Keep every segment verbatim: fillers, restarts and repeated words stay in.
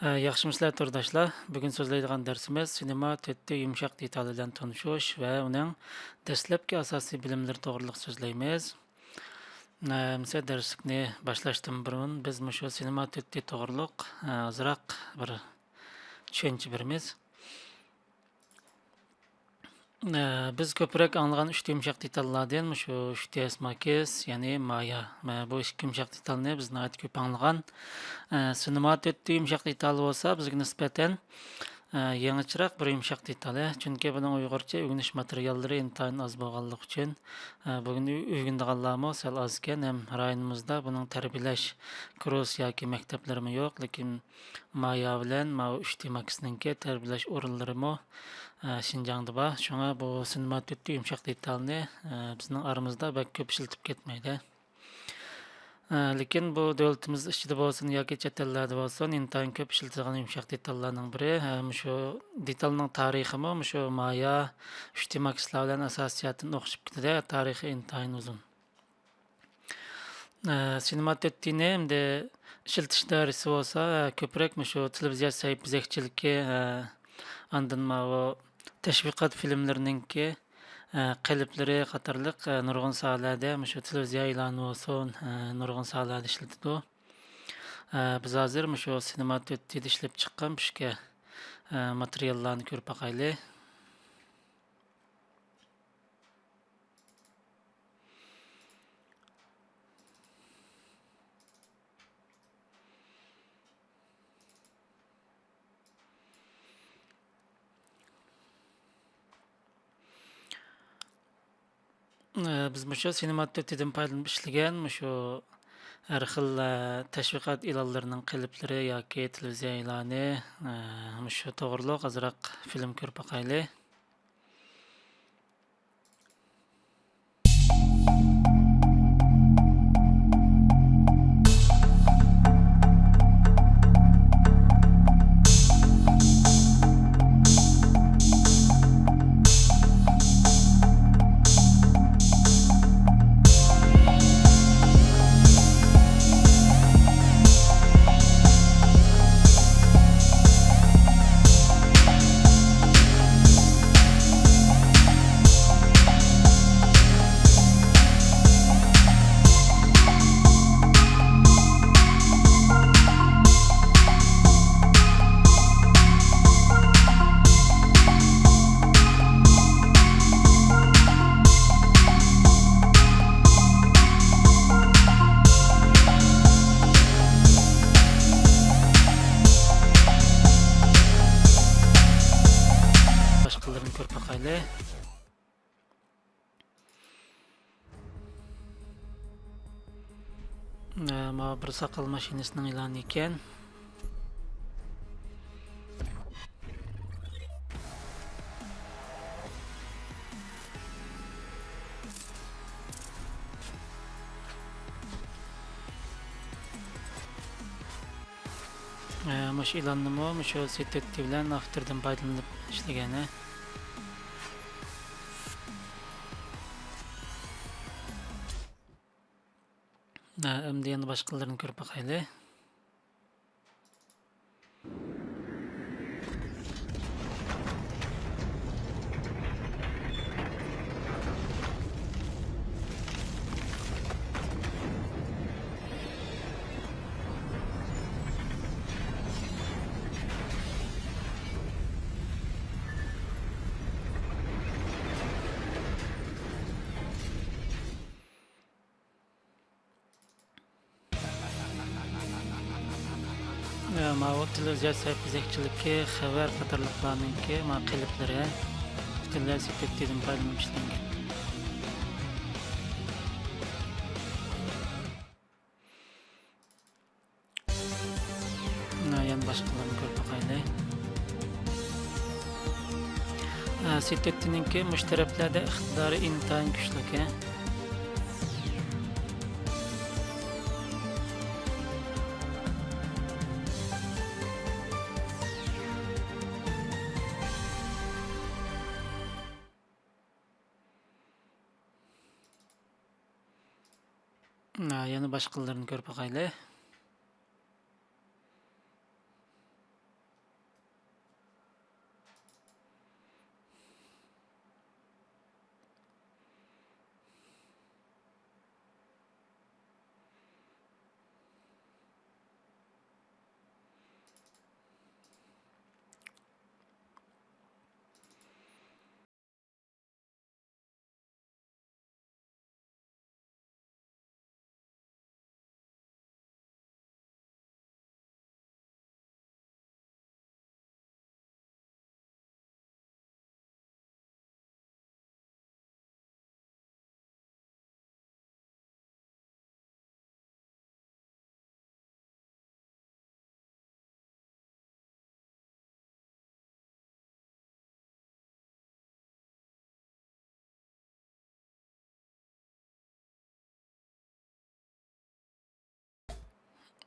ئە، ياخشىمۇسىلەر تورداشلار؟ بۈگۈن سۆزلەيدىغان دەرسىمىز سىنېما تۆت دى يۇمشاق دېتالى بىلەن تونۇشۇش ۋە ئۇنىڭ دەسلەپكى ئاساسىي بىلىملىرى توغرىلىق سۆزلەيمىز. ئە، ئەمىسە دەرسلىكنى باشلاشتىن بۇرۇن بىز مۇشۇ سىنېما تۆت دى توغرۇلۇق، ئە، ئازراق بىر چۈشەنچە بېرىمىز. ئە، بىز كۆپرەك ئاڭلىغان ئۈچ دى يۇمشاق دېتاللاردىن مۇشۇ ئۈچ دى ئېس ماكس، يەنى مايا. ئە، بۇ ئىككى يۇمشاق دېتالنى بىز ناھايىتى كۆپ ئاڭلىغان. ئە، سىنېما تۆت دى يۇمشاق دېتالى بولسا بىزگە نىسبەتەن، ئە، يېڭىچىراق بىر يۇمشاق دېتال. چۈنكى بۇنىڭ ئۇيغۇرچە ئۆگىنىش ماتېرىياللىرى ئىنتايىن ئاز بولغانلىقى ئۈچۈن، ئە، بۈگۈن ئۆ-، ئۆگىنىدىغانلارمۇ سەل ئازكەن ھەم رايونىمىزدا بۇنىڭ تەربىيەلەش كۇرس ياكى مەكتەپلىرىمۇ يوق. لېكىن مايا بىلەن ماۋۇ ئۈچ دى ماكسنىڭكى تەربىيەلەش ئورۇنلىرىمۇ، ئە، شىنجاڭدا بار. شۇڭا بۇ سىنېما تۆت دى يۇمشاق دېتالنى، ئە، بىزنىڭ ئارىمىزدا بەك كۆپ ئىشلىتىپ كەتمەيدۇ. ئە، لېكىن بۇ دۆلىتىمىز ئىچىدە بولسۇن ياكى چەت ئەللەردە بولسۇن، ئىنتايىن كۆپ ئىشلىتىدىغان يۇمشاق دېتاللارنىڭ بىرى. ھە، مۇشۇ دېتالنىڭ تارىخىمۇ مۇشۇ مايا، ئۈچ دى ماكسلار بىلەن ئاساسىي جەھەتتىن ئوخشىشىپ كېتىدۇ. تارىخى ئىنتايىن ئۇزۇن. ئە، سىنېما تۆت دىنى ئەمدى ئىشلىتىش دائىرىسى بولسا، ئە، كۆپرەك مۇشۇ تېلېۋىزىيە سەھىپە بېزەكچىلىكى، ئە، ئاندىن ماۋۇ تەشۋىقات فىلىملىرىنىڭكى، ئە، قېلىپلىرى قاتارلىق، ئە، نۇرغۇن ساھەلەردە مۇشۇ تېلېۋىزىيە ئېلانى بولسۇن، ئە، نۇرغۇن ساھەلەردە ئىشلىتىدۇ. ئە، بىز ھازىر مۇشۇ سىنېما تۆت دىدا ئىشلەپ چىققان پۈشكە، ئە، ماتېرىياللارنى كۆرۈپ باقايلى. ئە، بىز مۇشۇ سىنېما تۆت دىدىن پايدىلىنىپ ئىشلىگەن مۇشۇ ھەر خىل، ئە، تەشۋىقات ئېلانلىرىنىڭ قېلىپلىرى ياكى تېلېۋىزىيە ئېلانى، ئە، مۇشۇ توغرۇلۇق ئازراق فىلىم كۆرۈپ باقايلى. باشقىلىرىنى كۆرۈپ باقايلى. ئە، ماۋۇ بىر ساقال ماشىنىسىنىڭ ئېلانى ئىكەن. ئە، مۇشۇ ئېلاننىمۇ مۇشۇ سېتېتتى بىلەن ئافتوردىن پايدىلىنىپ ئىشلىگەن. ئە، ئەمدى يەنە باشقىلىرىنى كۆرۈپ باقايلى. ماۋۇ تېلېۋىزىيە سەھىپە بېزەكچىلىكى، خەۋەر قاتارلىقلارنىڭكى مانا قېلىپلىرى پۈتۈنلەي سېتېتتىدىن پايدىلىنىپ ئىشلەنگەن. مانا يەنە باشقىلارنى كۆرۈپ باقايلى. ئە، سېتېتتىنىڭكى مۇشۇ تەرەپلەردە ئىقتىدارى ئىنتايىن كۈچلۈك. ھە، يەنە باشقىلىرىنى كۆرۈپ باقايلى.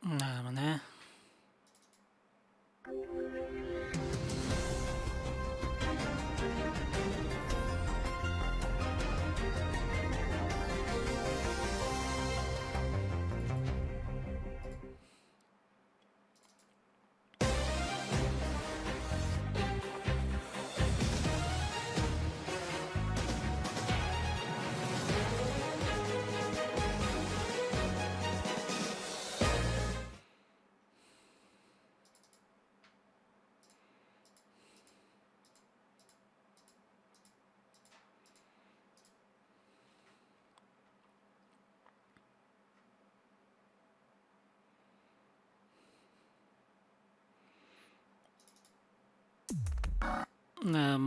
مانا.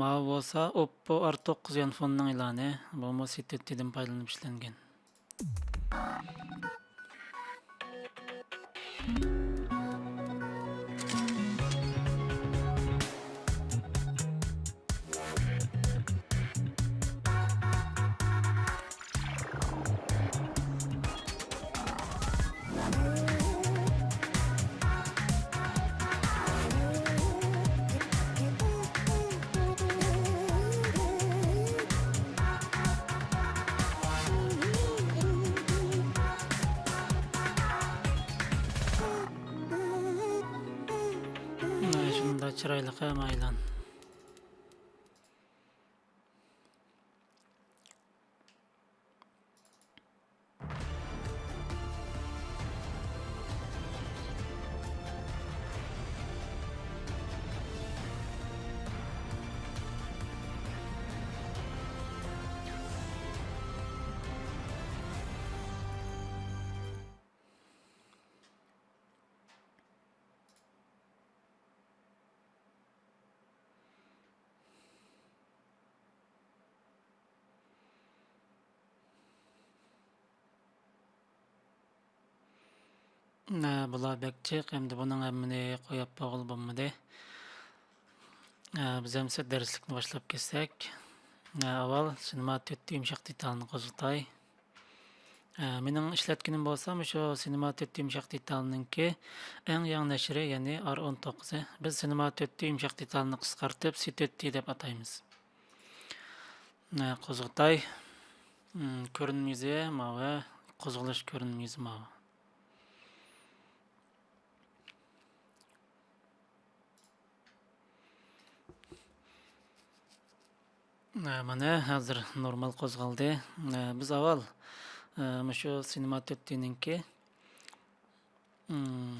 ماۋۇ بولسا ئوپپو ئار توققۇز يانفوننىڭ ئېلانى. بۇمۇ سىتېتتىدىن پايدىلىنىپ ئىشلەنگەن. شۇنداق چىرايلىق ھە مايلان. نە، بۇلار بەك جىق، ئەمدى بۇنىڭ ھەممىنى قويۇپ بولغىلى بولمىدى. ئە، بىز ئەمسە دەرسلىكنى باشلاپ كەتسەك. ئە، ئاۋۋال سىنېما تۆت دى يۇمشاق دېتالنى قوزغىتاي. ئە، مېنىڭ ئىشلەتكىنىم بولسا مۇشۇ سىنېما تۆت دى يۇمشاق دېتالنىڭكى ئەڭ يېڭى نەشرى، يەنى ئار ئون توققۇزى. بىز سىنېما تۆت دى يۇمشاق دېتالنى قىسقارتىپ سى تۆت دى دەپ ئاتايمىز. ئە، قوزغىتاي. ئىم، كۆرۈنمە يۈزى ماۋۇ، قوزغىلىش كۆرۈنمە يۈزى ماۋۇ. ئە، مانا ھازىر نورمال قوزغالدى. ئە، بىز ئاۋۋال، ئە، مۇشۇ سىنېما تۆت دىنىڭكى، ئىم،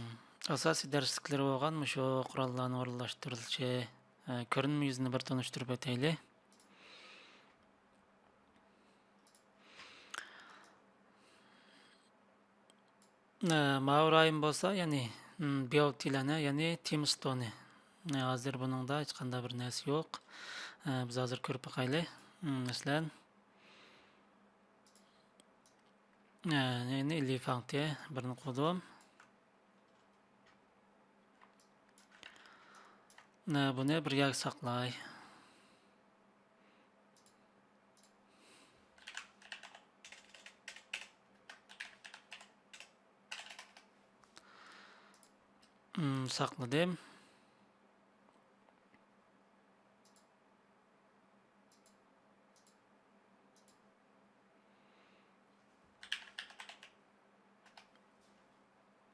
ئاساسىي دەرسلىكلىرى بولغان مۇشۇ قوراللارنىڭ ئورۇنلاشتۇرۇلۇشى، ئە، كۆرۈنمە يۈزىنى بىر تونۇشتۇرۇپ ئۆتەيلى. ئە، ماۋۇ رايون بولسا، يەنى، ئىم، بياۋتىلەنە، يەنى تىم ستونى. ئە، ھازىر بۇنىڭدا ھېچقانداق بىر نەرسە يوق. ئە، بىز ھازىر كۆرۈپ باقايلى. ئىم، مەسىلەن، ئە، يەنى لى فاڭتى بىرنى قويدۇم. ئە، بۇنى بىر يەرگە ساقلاي. ئىم، ساقلىدىم.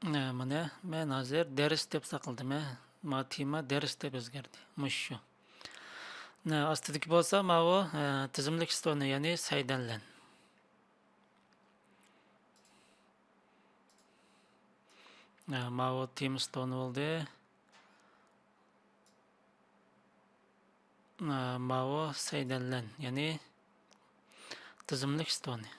ئە، مانا مەن ھازىر دەرس دەپ ساقلىدىم، ھە. ما تېما دەرس دەپ ئۆزگەردى. مۇشۇ شۇ. ئە، ئاستىدىكى بولسا ماۋۇ، ئە، تىزىملىك ستونى، يەنى سەيدەنلەن. ئە، ماۋۇ تېما ستونى بولدى. ئە، ماۋۇ سەيدەنلەن، يەنى تىزىملىك ستونى.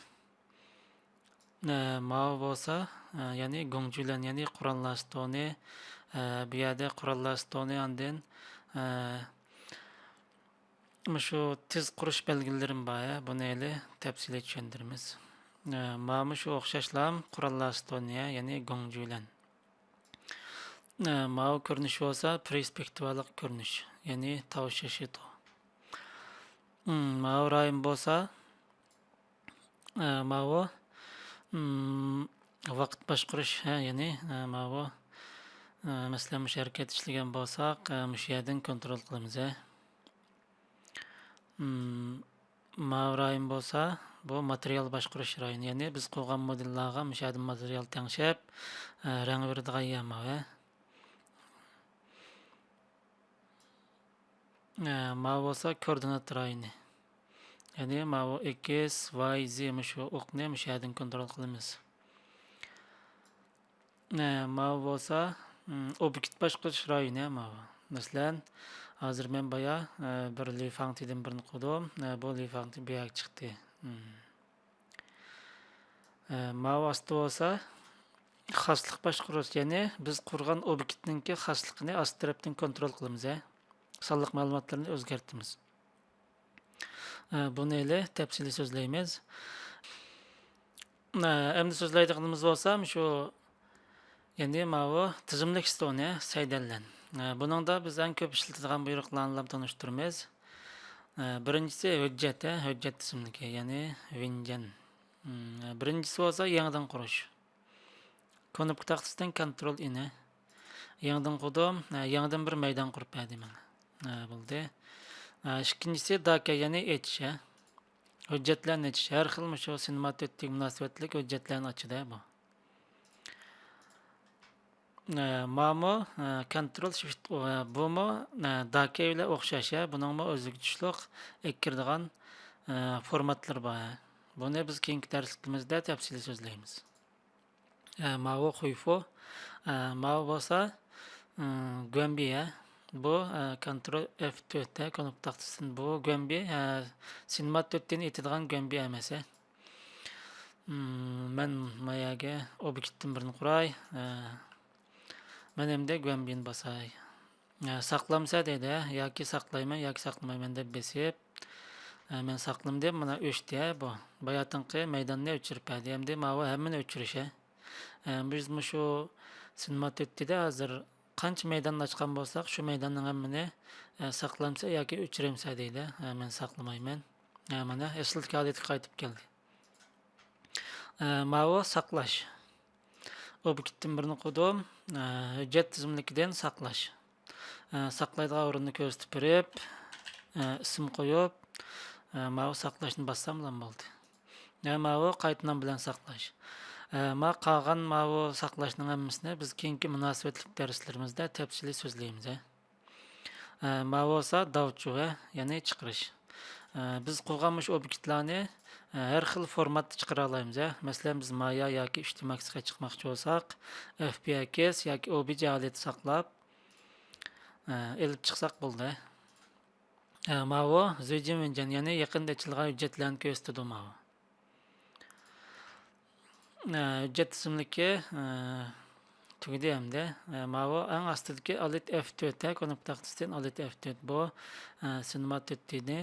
ئە، ماۋۇ بولسا، ئە، يەنى گۇڭجۈلەن، يەنى قوراللار ستونى. ئە، بۇ يەردە قوراللار ستونى، ئاندىن، ئە، مۇشۇ تېز قۇرۇش بەلگىلىرىم بار، ھە، بۇنى ھېلى تەپسىلىي چۈشەندۈرىمىز. ئە، ماۋۇ مۇشۇ ئوخشاشلام قوراللار ستونى، يەنى گۇڭجۈلەن. ئە، ماۋۇ كۆرۈنۈش بولسا پېرسپېكتىۋالىق كۆرۈنۈش، يەنى تاۋ شىشىتو. ئىم، ماۋۇ رايون بولسا، ئە، ماۋۇ، ئىم، ۋاقىت باشقۇرۇش، ھە، يەنى، ئە، ماۋۇ، ئە، مەسىلەن، مۇشۇ ھەرىكەت ئىشلىگەن بولساق، ئە، مۇشۇ يەردىن كونترول قىلىمىز، ھە. مم، ماۋۇ رايون بولسا، بۇ ماتېرىيال باشقۇرۇش رايونى، يەنى بىز قۇرغان مودېللارغا مۇشۇ يەردىن ماتېرىيال تەڭشەپ، ئە، رەڭ بېرىدىغان يەر ماۋۇ، ھە. ئە، ماۋۇ بولسا كوئوردىنات رايونى. يەنى ماۋۇ ئېكس، ۋاي، زى مۇشۇ ئوقنى مۇشۇ يەردىن كونترول قىلىمىز. ئە، ماۋۇ بولسا، ئوبيېكت باشقۇرۇش رايونى ماۋۇ. مەسىلەن، ھازىر مەن بايا، ئە، بىر لىفاڭتىدىن بىرنى قۇردۇم. ئە، بۇ لىفاڭتى بۇ يەرگە چىقتى. ئە، ماۋۇ ئاستى بولسا خاسلىق باشقۇرۇش، يەنى بىز قۇرغان ئوبيېكتنىڭكى خاسلىقىنى ئاستى تەرەپتىن كونترول قىلىمىز، ھە. سانلىق مەلۇماتلىرىنى ئۆزگەرتىمىز. ئە، بۇنى ھېلى تەپسىلىي سۆزلەيمىز. ئە، ئەمدى سۆزلەيدىغىنىمىز بولسا، شۇ، يەنى ماۋۇ تىزىملىك ستونى سەيدەنلەن. ئە، بۇنىڭدا بىز ئەڭ كۆپ ئىشلىتىدىغان بۇيرۇقلارنى تونۇشتۇرىمىز. ئە، بىرىنچىسى ھۆججەت، ھە، ھۆججەت تىزىملىكى، يەنى ۋىنجەن. مم، بىرىنچىسى بولسا يېڭىدىن قۇرۇش. كۇنۇپكا تاختىسىدىن كونترول ئېنى. يېڭىدىن قۇردۇم، ھە، يېڭىدىن بىر مەيدان قۇرۇپ بەردى ماڭا. ھە، بولدى. ھە، ئىككىنچىسى داكا، يەنى ئېچىش، ھە. ھۆججەتلەرنى ئېچىش. ھەر خىل مۇشۇ سىنېماتوتتىك مۇناسىۋەتلىك ھۆججەتلەرنى ئاچىدۇ بۇ. ئە، مامۇ، ئە، كونترول شىفت، ئۇ، ئە، بۇمۇ، ئە، داكەي بىلەن ئوخشاش، ئە، بۇنىڭمۇ ئۆزىگە تۇشلۇق ئەكىرىدىغان، ئە، فورماتلىرى بار. بۇنى بىز كېيىنكى دەرسلىكىمىزدە تەپسىلىي سۆزلەيمىز. ئە، ماۋۇ خۇيفۇ، ئە، ماۋۇ بولسا، ئە، گۇەنبى، ئە. بۇ، ئە، كونترول ئېف تۆت، ئە، كۇنۇپكا تاختىسىدىن. بۇ گۇەنبى، ئە، سىنېماتوتتىن ئېتىدىغان گۇەنبى ئەمەس، ئە. مم، مەن ما يەرگە ئوبيېكتتىن بىرنى قۇراي. ئە، مەن ئەمدى گۇەنبىنى باساي. ئە، ساقلامسە دەيدۇ، ھە، ياكى ساقلايمەن ياكى ساقلىمايمەن دەپ بېسىپ، ئە، مەن ساقلىمىدىم، مانا ئۆچتى، ھە، بۇ. باياتىنقى مەيداننى ئۆچۈرۈپ بەردى، ئەمدى ماۋۇ ھەممىنى ئۆچۈرۈش، ھە. ئە، بىز مۇشۇ سىنېماتوتتىدە ھازىر قانچە مەيداننى ئاچقان بولساق، شۇ مەيداننىڭ ھەممىنى، ئە، ساقلامسە ياكى ئۆچۈرەمسە دەيدۇ. ئە، مەن ساقلىمايمەن. ئە، مانا ئەسلىدىكى ھالىتىگە قايتىپ كەلدى. ئە، ماۋۇ ساقلاش. ئوبيېكتتىن بىرنى قۇردۇم. ئە، ھۆججەت تىزىملىكىدىن ساقلاش. ئە، ساقلايدىغان ئورۇننى كۆرسىتىپ بېرىپ، ئە، ئىسىم قويۇپ، ئە، ماۋۇ ساقلاشنى باسسام بولدى. ئە، ماۋۇ قايتا نام بىلەن ساقلاش. ئە، ما قالغان ماۋۇ ساقلاشنىڭ ھەممىسىنى بىز كېيىنكى مۇناسىۋەتلىك دەرسلىرىمىزدە تەپسىلىي سۆزلەيمىز، ھە. ئە، ماۋۇ بولسا داۋچۇ، ھە، يەنى چىقىرىش. ئە، بىز قۇرغان مۇشۇ ئوبيېكتلارنى، ئە، ھەر خىل فورماتتا چىقىرالايمىز، ھە. مەسىلەن، بىز مايا ياكى ئۈچ دى ماكسقا چىقماقچى بولساق، ئەف بى ئەكس ياكى ئوبىجې ھالىتى ساقلاپ، ئە، ئېلىپ چىقساق بولدى. ئە، ماۋۇ زۈيجىن ۋېنجەن، يەنى يېقىندا ئېچىلغان ھۆججەتلەرنى كۆرسىتىدۇ ماۋۇ. ئە، ھۆججەت تىزىملىكى، ئە، تۈگىدى ئەمدى. ئە، ماۋۇ ئەڭ ئاستىدىكى ئالىت ئەف تۆت، ھە، كۇنۇپكا تاختىسىدىن ئالىت ئەف تۆت. بۇ، ئە، سىنېماتوتتىنى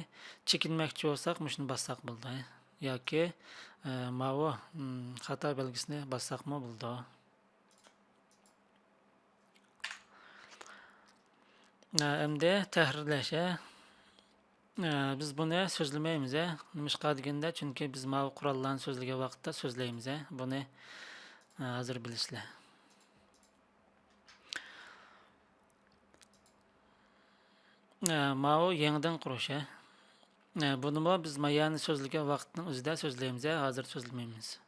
چېكىنمەكچى بولساق، مۇشۇنى باسساق بولىدۇ. ياكى، ئە، ماۋۇ، مم، خاتا بەلگىسىنى باسساقمۇ بولىدۇ. ئە، ئەمدى تەھرىرلەش، ئە. ئە، بىز بۇنى سۆزلىمەيمىز، ئە. نېمىشقا دېگەندە، چۈنكى بىز ماۋۇ قوراللارنى سۆزلىگەن ۋاقىتتا سۆزلەيمىز، ئە. بۇنى، ئە، ھازىر بىلىسىلەر. ئە، ماۋۇ يېڭىدىن قۇرۇش، ئە. ئە، بۇنىمۇ بىز مايانى سۆزلىگەن ۋاقىتنىڭ ئۆزىدە سۆزلەيمىز، ئە، ھازىر سۆزلىمەيمىز.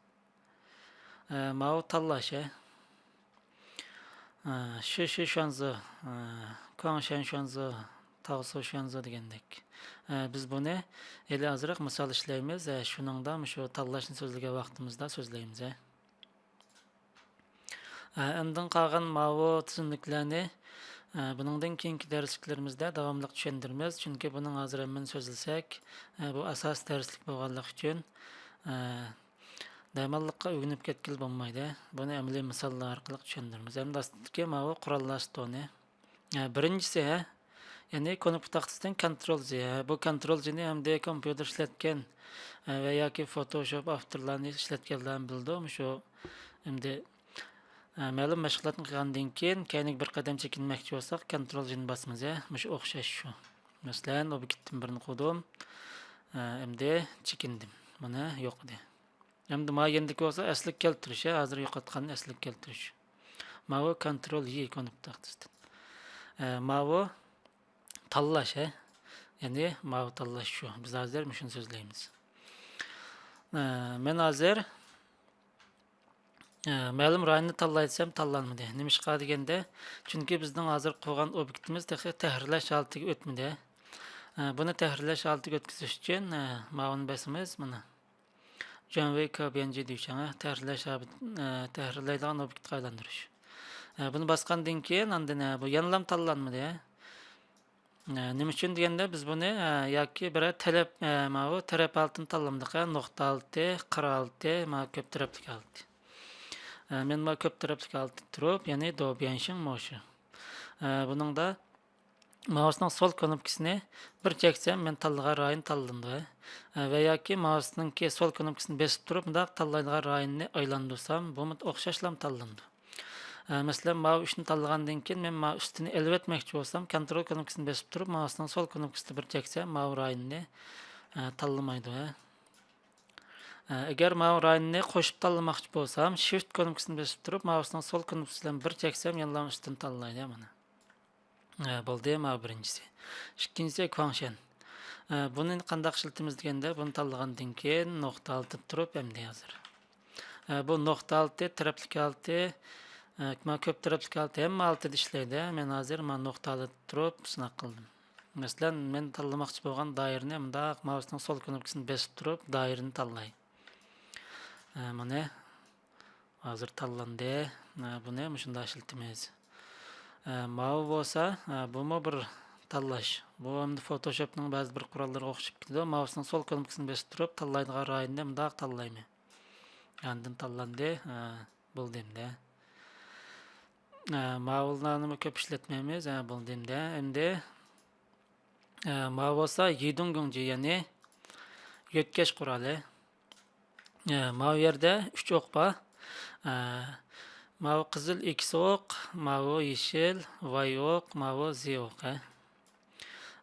ئە، ماۋۇ تاللاش، ئە. ئە، شى شى شۈەنزې، ئە، كۇاڭ شەن شۈەنزې، تاۋ سۇ شۈەنزې دېگەندەك. ئە، بىز بۇنى ھېلى ئازراق مىسال ئىشلەيمىز. ئە، شۇنىڭدا مۇشۇ تاللاشنى سۆزلىگەن ۋاقتىمىزدا سۆزلەيمىز، ئە. ئە، ئاندىن قالغان ماۋۇ تىزىملىكلەرنى، ئە، بۇنىڭدىن كېيىنكى دەرسلىكلىرىمىزدە داۋاملىق چۈشەندۈرىمىز. چۈنكى بۇنىڭ ھازىر ھەممىنى سۆزلىسەك، ئە، بۇ ئاساسىي دەرسلىك بولغانلىقى ئۈچۈن، ئە، دەماللىققا ئۆگىنىپ كەتكىلى بولمايدۇ. بۇنى ئەمەلىي مىساللار ئارقىلىق چۈشەندۈرىمىز. ئەمدى ئاستىدىكى ماۋۇ قوراللار ستونى. ئە، بىرىنچىسى، ھە، يەنى كۇنۇپكا تاختىسىدىن كونترول زې، ھە، بۇ كونترول زېنى ئەمدى كومپيۇتېر ئىشلەتكەن، ئە، ۋە ياكى فوتوشوپ ئاپتورلارنى ئىشلەتكەنلەر بىلىدۇ. مۇشۇ ئەمدى، ئە، مەلۇم مەشغۇلاتنى قىلغاندىن كېيىن، كەينىگە بىر قەدەم چېكىنمەكچى بولساق، كونترول زېنى باسىمىز، ھە، مۇشۇ ئوخشاش شۇ. مەسىلەن، ئوبيېكتتىن بىرنى قۇردۇم، ئە، ئەمدى چېكىندىم. مانا يوق ئىدى. ئەمدى ما يېنىدىكى بولسا ئەسلىگە كەلتۈرۈش، ھە، ھازىر يوقاتقاننى ئەسلىگە كەلتۈرۈش. ماۋۇ كونترول يې كونۇپ تاختىسىدىن. ئە، ماۋۇ تاللاش، ھە. يەنى ماۋۇ تاللاش شۇ. بىز ھازىر مۇشۇنى سۆزلەيمىز. ئە، مەن ھازىر، ئە، مەلۇم رايوننى تاللاي دېسەم، تاللانمىدى. نېمىشقا دېگەندە، چۈنكى بىزنىڭ ھازىر قۇرغان ئوبيېكتىمىز تېخى تەھرىرلەش ھالىتىگە ئۆتمىدى. ئە، بۇنى تەھرىرلەش ھالىتىگە ئۆتكۈزۈش ئۈچۈن، ئە، ماۋۇنى بېسىمىز، مانا. جېنېرېت پى ئېن جى دېيىشىڭ، تەھرىرلەش ھابىت-، ئە، تەھرىرلەيدىغان ئوبيېكتقا ئايلاندۇرۇش. ئە، بۇنى باسقاندىن كېيىن، ئاندىن، ئە، بۇ يەنىلا تاللانمىدى. ئە، نېمە ئۈچۈن دېگەندە، بىز بۇنى، ئە، ياكى بىرەر تەرەپ، ئە، ماۋۇ تەرەپ ھالىتىنى تاللىمىدۇق، ئە، نۇقتا ھالىتى، قىر ھالىتى، ماۋۇ كۆپ تەرەپلىك ھالىتى. ئە، مەن ماۋۇ كۆپ تەرەپلىك ھالىتىدە تۇرۇپ، يەنى دو بيەنشىڭ مو شى. ئە، بۇنىڭدا مائۇسنىڭ سول كۇنۇپكىسىنى بىر چەكسەم، مەن تاللىغان رايون تاللىنىدۇ. ئە، ۋە ياكى مائۇسنىڭكى سول كۇنۇپكىسىنى بېسىپ تۇرۇپ، مۇنداق تاللايدىغان رايوننى ئايلاندۇرسام، بۇمۇ ئوخشاشلام تاللىنىدۇ. ئە، مەسىلەن، ماۋۇ ئۈچنى تاللىغاندىن كېيىن، مەن ماۋۇ ئۈستىنى ئېلىۋەتمەكچى بولسام، كونترول كۇنۇپكىسىنى بېسىپ تۇرۇپ، مائۇسنىڭ سول كۇنۇپكىسىنى بىر چەكسەم، ماۋۇ رايوننى، ئە، تاللىمايدۇ، ھە. ئە، ئەگەر ماۋۇ رايوننى قوشۇپ تاللىماقچى بولسام، شىفت كۇنۇپكىسىنى بېسىپ تۇرۇپ، مائۇسنىڭ سول كۇنۇپكىسى بىلەن بىر چەكسەم، يەنىلا ئۈستىنى تاللايدۇ، مانا. ئە، بولدى، ماۋۇ بىرىنچىسى. ئىككىنچىسى كۇاڭشەن. ئە، بۇنى قانداق ئىشلىتىمىز دېگەندە، بۇنى تاللىغاندىن كېيىن نۇقتا ھالىتىدە تۇرۇپ، ئەمدى ھازىر. ئە، بۇ نۇقتا ھالىتى، تەرەپلىك ھالىتى، ئە، مانا كۆپ تەرەپلىك ھالىتى ھەممە ھالىتىدە ئىشلەيدۇ. مەن ھازىر مانا نۇقتا ھالىتىدە تۇرۇپ سىناق قىلدىم. مەسىلەن، مەن تاللىماقچى بولغان دائىرىنى مۇنداق مائۇسنىڭ سول كۇنۇپكىسىنى بېسىپ تۇرۇپ دائىرىنى تاللاي. ئە، مانا ھازىر تاللاندى. ئە، بۇنى مۇشۇنداق ئىشلىتىمىز. ئە، ماۋۇ بولسا، ئە، بۇمۇ بىر تاللاش. بۇ ئەمدى فوتوشوپنىڭ بەزى بىر قوراللىرىغا ئوخشىشىپ كېتىدۇ. مائۇسنىڭ سول كۇنۇپكىسىنى بېسىپ تۇرۇپ تاللايدىغان رايوننى مۇنداق تاللايمەن. ئاندىن تاللاندى. ئە، بولدى ئەمدى. ئە، ماۋۇلارنىمۇ كۆپ ئىشلەتمەيمىز. ئە، بولدى ئەمدى. ئەمدى، ئە، ماۋۇ بولسا يىدۇڭ گۇڭجى، يەنى يۆتكەش قورالى. ئە، ماۋۇ يەردە ئۈچ ئوق بار. ئە، ماۋۇ قىزىل ئېكس ئوق، ماۋۇ يېشىل ۋاي ئوق، ماۋۇ زى ئوق، ھە.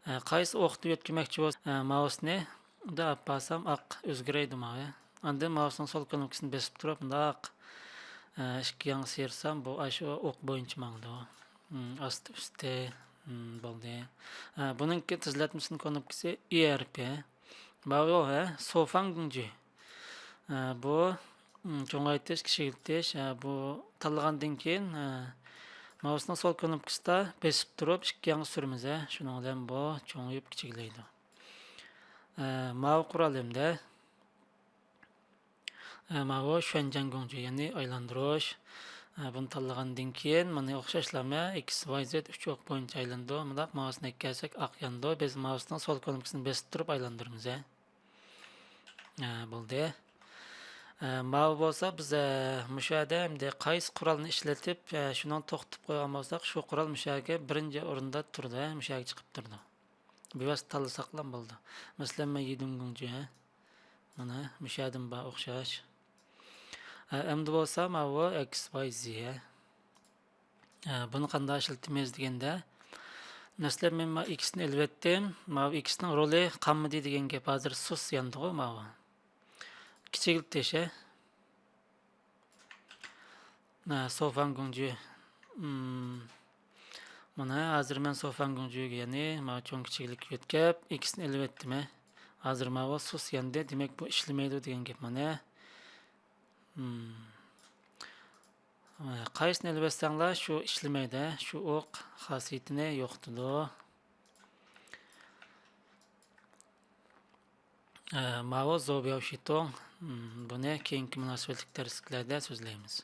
ئە، قايسى ئوقتا يۆتكىمەكچى بولسا، ئە، مائۇسنى ئۇنداق ئاپ بارسام ئاق ئۆزگىرەيدۇ ماۋۇ. ئاندىن مائۇسنىڭ سول كۇنۇپكىسىنى بېسىپ تۇرۇپ مۇنداق، ئە، ئىككى ياڭ سىيرسام بۇ ئاشۇ ئوق بويىچە ماڭىدۇ. ئاستى ئۈستى. بولدى. ئە، بۇنىڭكى تېزلەتمىسىنىڭ كۇنۇپكىسى ئى ئېر پى. ماۋۇ، ھە، سوفاڭ گۇڭجى. ئە، بۇ، م، چوڭايتىش، كىچىكلىتىش. ئە، بۇ تاللىغاندىن كېيىن، ئە، مائۇسنىڭ سول كۇنۇپكىسىدا بېسىپ تۇرۇپ ئىككى ياڭ سۈرىمىز، ھە. شۇنىڭ بىلەن بۇ چوڭىيىپ كىچىكلەيدۇ. ئە، ماۋۇ قورال ئەمدى. ئە، ماۋۇ شۈەنجيەن گۇڭجى، يەنى ئايلاندۇرۇش. ئە، بۇنى تاللىغاندىن كېيىن، مانا ئوخشاشلا مە، ئېكس، ۋاي، زېت ئۈچ ئوق بويىچە ئايلىنىدۇ. مۇنداق مائۇسنى ئەكەلسەك، ئاق يانىدۇ. بىز مائۇسنىڭ سول كۇنۇپكىسىنى بېسىپ تۇرۇپ ئايلاندۇرىمىز، ھە. ئە، بولدى. ئە، ماۋۇ بولسا بىز، ئە، مۇشۇ يەردە ئەمدى قايسى قورالنى ئىشلىتىپ، ئە، شۇنىڭ توختىتىپ قويغان بولساق، شۇ قورال مۇشۇ يەرگە بىرىنچى ئورۇندا تۇرىدۇ، ھە، مۇشۇ يەرگە چىقىپ تۇرىدۇ. بىۋاسىتە تاللىساقلا بولىدۇ. مەسىلەن، مەن يىدۇڭ گۇڭجى، ھە. مانا، مۇشۇ يەردىمۇ بار ئوخشاش. ئە، ئەمدى بولسا ماۋۇ ئېكس، ۋاي، زى، ھە. ئە، بۇنى قانداق ئىشلىتىمىز دېگەندە، مەسىلەن، مەن ماۋۇ ئېكسنى ئېلىۋەتتىم. ماۋۇ ئېكسنىڭ رولى قالمىدى دېگەن گەپ. ھازىر سۇس ياندىغۇ ماۋۇ. كىچىكلىتىش، ھە. ھە، سوفاڭ گۇڭجۈ. مم. مانا ھازىر مەن سوفاڭ گۇڭجۈگە، يەنى ماۋۇ چوڭ كىچىكلىككە يۆتكەپ، ئېكسنى ئېلىۋەتتىم، ھە. ھازىر ماۋۇ سۇس ياندى، دېمەك، بۇ ئىشلىمەيدۇ دېگەن گەپ مانا. مم. ھە، قايسىنى ئېلىۋەتسەڭلار، شۇ ئىشلىمەيدۇ، شۇ ئوق خاسىيىتىنى يوقىتىدۇ. ئە، ماۋۇ زوبياۋ شىتوڭ، مم، بۇنى كېيىنكى مۇناسىۋەتلىك دەرسلىكلەردە سۆزلەيمىز.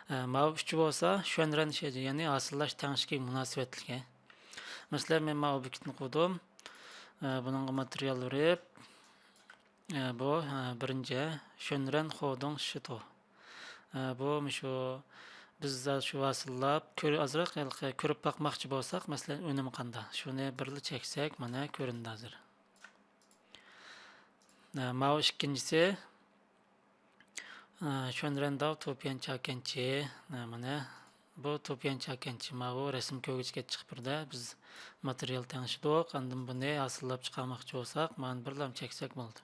ئە، ماۋۇ ئۈچى بولسا شۈەنرەن شېجى، يەنى ھاسىللاش تەڭشىكى مۇناسىۋەتلىكى. مەسىلەن، مەن ماۋۇ بېكىتنى قۇردۇم. ئە، بۇنىڭغا ماتېرىيال بېرىپ، ئە، بۇ، ئە، بىرىنچى شۈەنرەن خودۇڭ شىتو. ئە، بۇ مۇشۇ بىز شۇ ھاسىللاپ، كۆر-، ئازراق ھېلىقى كۆرۈپ باقماقچى بولساق، مەسىلەن، ئۈنۈمى قانداق؟ شۇنى بىرلا چەكسەك، مانا كۆرۈندى ھازىر. ئە، ماۋۇ ئىككىنچىسى، ئە، شۈەنرەنداۋ توپيەن چاكەنچى. ئە، مانا بۇ توپيەن چاكەنچى، ماۋۇ رەسىم كۆرگۈچكە چىقىپ بىردە، بىز ماتېرىيال تەڭشىدۇق. ئاندىن بۇنى ھاسىللاپ چىقارماقچى بولساق، مانا بىرلام چەكسەك بولدى.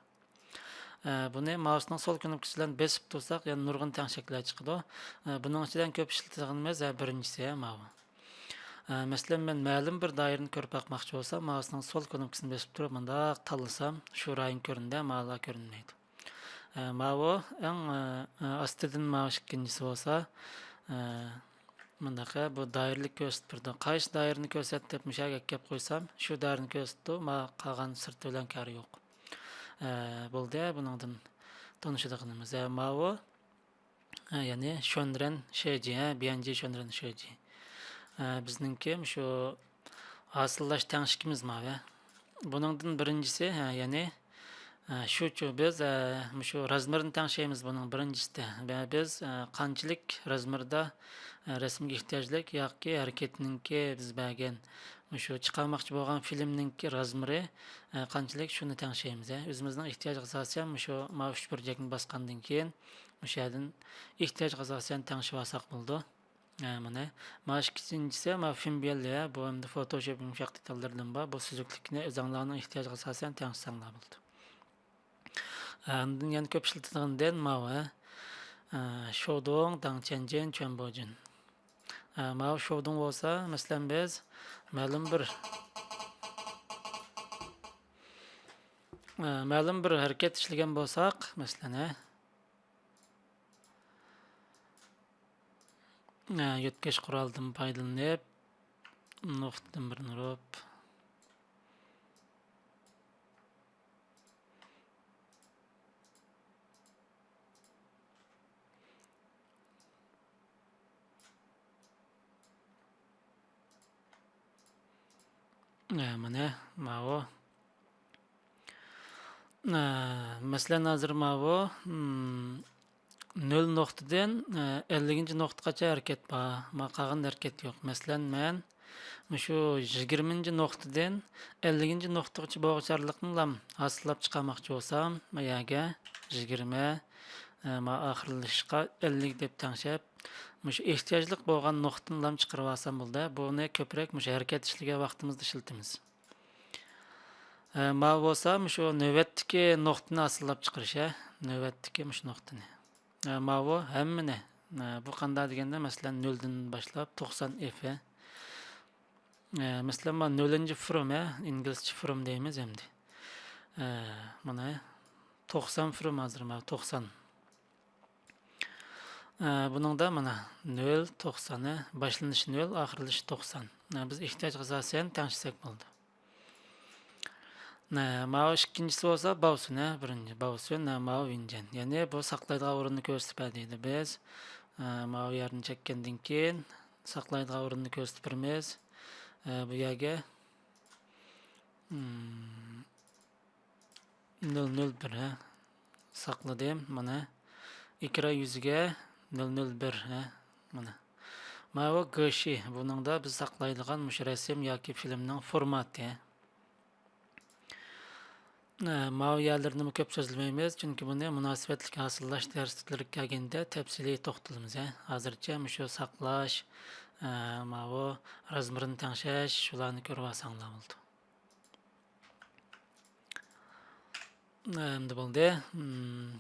ئە، بۇنى مائۇسنىڭ سول كۇنۇپكىسى بىلەن بېسىپ تۇرساق، يەنە نۇرغۇن تەڭ شەكىللەر چىقىدۇ. ئە، بۇنىڭ ئىچىدە ئەڭ كۆپ ئىشلىتىدىغىنىمىز، ئە، بىرىنچىسى، ئە، ماۋۇ. ئە، مەسىلەن، مەن مەلۇم بىر دائىرىنى كۆرۈپ باقماقچى بولسام، مائۇسنىڭ سول كۇنۇپكىسىنى بېسىپ تۇرۇپ، مۇنداق تاللىسام، شۇ رايون كۆرۈنىدۇ، ماۋۇلار كۆرۈنمەيدۇ. ئە، ماۋۇ ئەڭ، ئە، ئە، ئاستىدىن ماۋۇ ئىككىنچىسى بولسا، ئە، مۇنداق، ئە، بۇ دائىرىلىك كۆرسىتىپ بېرىدۇ. قايسى دائىرىنى كۆرسەت دەپ مۇشۇ يەرگە ئەكەپ قويسام، شۇ دائىرىنى كۆرسىتىدۇ، ما قالغان سىرتى بىلەن كارى يوق. ئە، بولدى، بۇنىڭدىن تونۇشىدىغىنىمىز. ئە، ماۋۇ، ئە، يەنى شۆنرەن شېجى، ئە، بيەنجى شۆنرەن شېجى. ئە، بىزنىڭكى شۇ ھاسىللاش تەڭشىكىمىز ماۋۇ. بۇنىڭدىن بىرىنچىسى، ھە، يەنى، ھە، شۇچۇ، بىز، ھە، مۇشۇ رازمېرنى تەڭشەيمىز بۇنىڭ بىرىنچىسىدە. ۋە بىز، ھە، قانچىلىك رازمېردا، ھە، رەسىمگە ئېھتىياجلىق ياكى ھەرىكەتنىڭكى بىز بەرگەن مۇشۇ چىقارماقچى بولغان فىلىمنىڭكى رازمېرى، ھە، قانچىلىك، شۇنى تەڭشەيمىز، ھە. ئۆزىمىزنىڭ ئېھتىياجىغا ئاساسەن مۇشۇ ماۋۇ ئۈچ بۇرجەكنى باسقاندىن كېيىن مۇشۇ يەردىن ئېھتىياجغا ئاساسەن تەڭشىۋالساق بولىدۇ. ھە، مانا. مانا ئىككىنچىسى، مانا فىلم بىللى، ھە، بۇ ئەمدى فوتوشوپ يۇمشاق دېتاللىرىدىن بار. بۇ سۈزۈكلۈكنى ئۆزۈڭلارنىڭ ئېھتىياجىغا ئاساسەن تەڭشىسەڭلار بولىدۇ. ھە، ئاندىن يەنە كۆپ ئىشلىتىدىغان دېن ماۋۇ، ھە. ھە، شودۇڭ، داڭچيەنجيەن، چۈەنبوجيېن. ھە، ماۋۇ شودۇڭ بولسا، مەسىلەن، بىز مەلۇم بىر، ھە، مەلۇم بىر ھەرىكەت ئىشلىگەن بولساق، مەسىلەن، ھە، ئە، يۆتكەش قورالىدىن پايدىلىنىپ، نۇقتىدىن بىرنى ئۇرۇپ، ئە، مانا ماۋۇ. ئە، مەسىلەن، ھازىر ماۋۇ، م، نۆل نۇقتىدىن، ئە، ئەللىكىنچى نۇقتىغىچە ھەرىكەت بار. ما قالغان ھەرىكەت يوق. مەسىلەن، مەن مۇشۇ يىگىرمىنچى نۇقتىدىن ئەللىكىنچى نۇقتىغىچە بولغۇچە ئارىلىقنىلا ھاسىللاپ چىقارماقچى بولسام، ما يەرگە يىگىرمە، ئە، ما ئاخىرلىشىشقا ئەللىك دەپ تەڭشەپ، مۇشۇ ئېھتىياجلىق بولغان نۇقتىنىلا چىقىرىۋالسام بولدى. بۇنى كۆپرەك مۇشۇ ھەرىكەت ئىشلىگەن ۋاقتىمىزدا ئىشلىتىمىز. ئە، ماۋۇ بولسا مۇشۇ نۆۋەتتىكى نۇقتىنى ھاسىللاپ چىقىرىش، ھە؟ نۆۋەتتىكى مۇشۇ نۇقتىنى. ئە، ماۋۇ ھەممىنى، ئە، بۇ قانداق دېگەندە، مەسىلەن، نۆلدىن باشلاپ توقسان ئېف، ھە؟ ئە، مەسىلەن، مانا نۆلىنچى فورم، ھە؟ ئىنگلىزچە فورم دەيمىز ئەمدى. ئە، مانا توقسان فورم ھازىر، مانا توقسان. ئە، بۇنىڭدا مانا نۆل، توقسان، ھە؟ باشلىنىشى نۆل، ئاخىرلىشى توقسان. ئە، بىز ئېھتىياجغا ئاساسەن تەڭشىسەك بولىدۇ. نە، ماۋۇ ئىككىنچىسى بولسا باۋسۈن، ھە، بىرىنچى باۋسۈن، ھە، ماۋۇ ۋىنجەن. يەنى بۇ ساقلايدىغان ئورۇننى كۆرسىتىپ بەردى بىز. ئە، ماۋۇ يەرنى چەككەندىن كېيىن ساقلايدىغان ئورۇننى كۆرسىتىپ بېرىمىز. ئە، بۇ يەرگە، مم، نۆل نۆل بىر، ھە، ساقلىدىم. مانا ئېكران يۈزىگە نۆل نۆل بىر، ھە، مانا. ماۋۇ گېشى، بۇنىڭدا بىز ساقلايدىغان مۇشۇ رەسىم ياكى فىلىمنىڭ فورماتى. ئە، ماۋۇ يەرلىرىنىمۇ كۆپ سۆزلىمەيمىز، چۈنكى بۇنى مۇناسىۋەتلىك ھاسىللاش دەرسلىكلىرىگە كەلگەندە تەپسىلىي توختىلىمىز، ھە. ھازىرچە مۇشۇ ساقلاش، ئە، ماۋۇ رازمېرنى تەڭشەش، شۇلارنى كۆرۈۋالساڭلار بولىدۇ. ئە، ئەمدى بولدى. مم.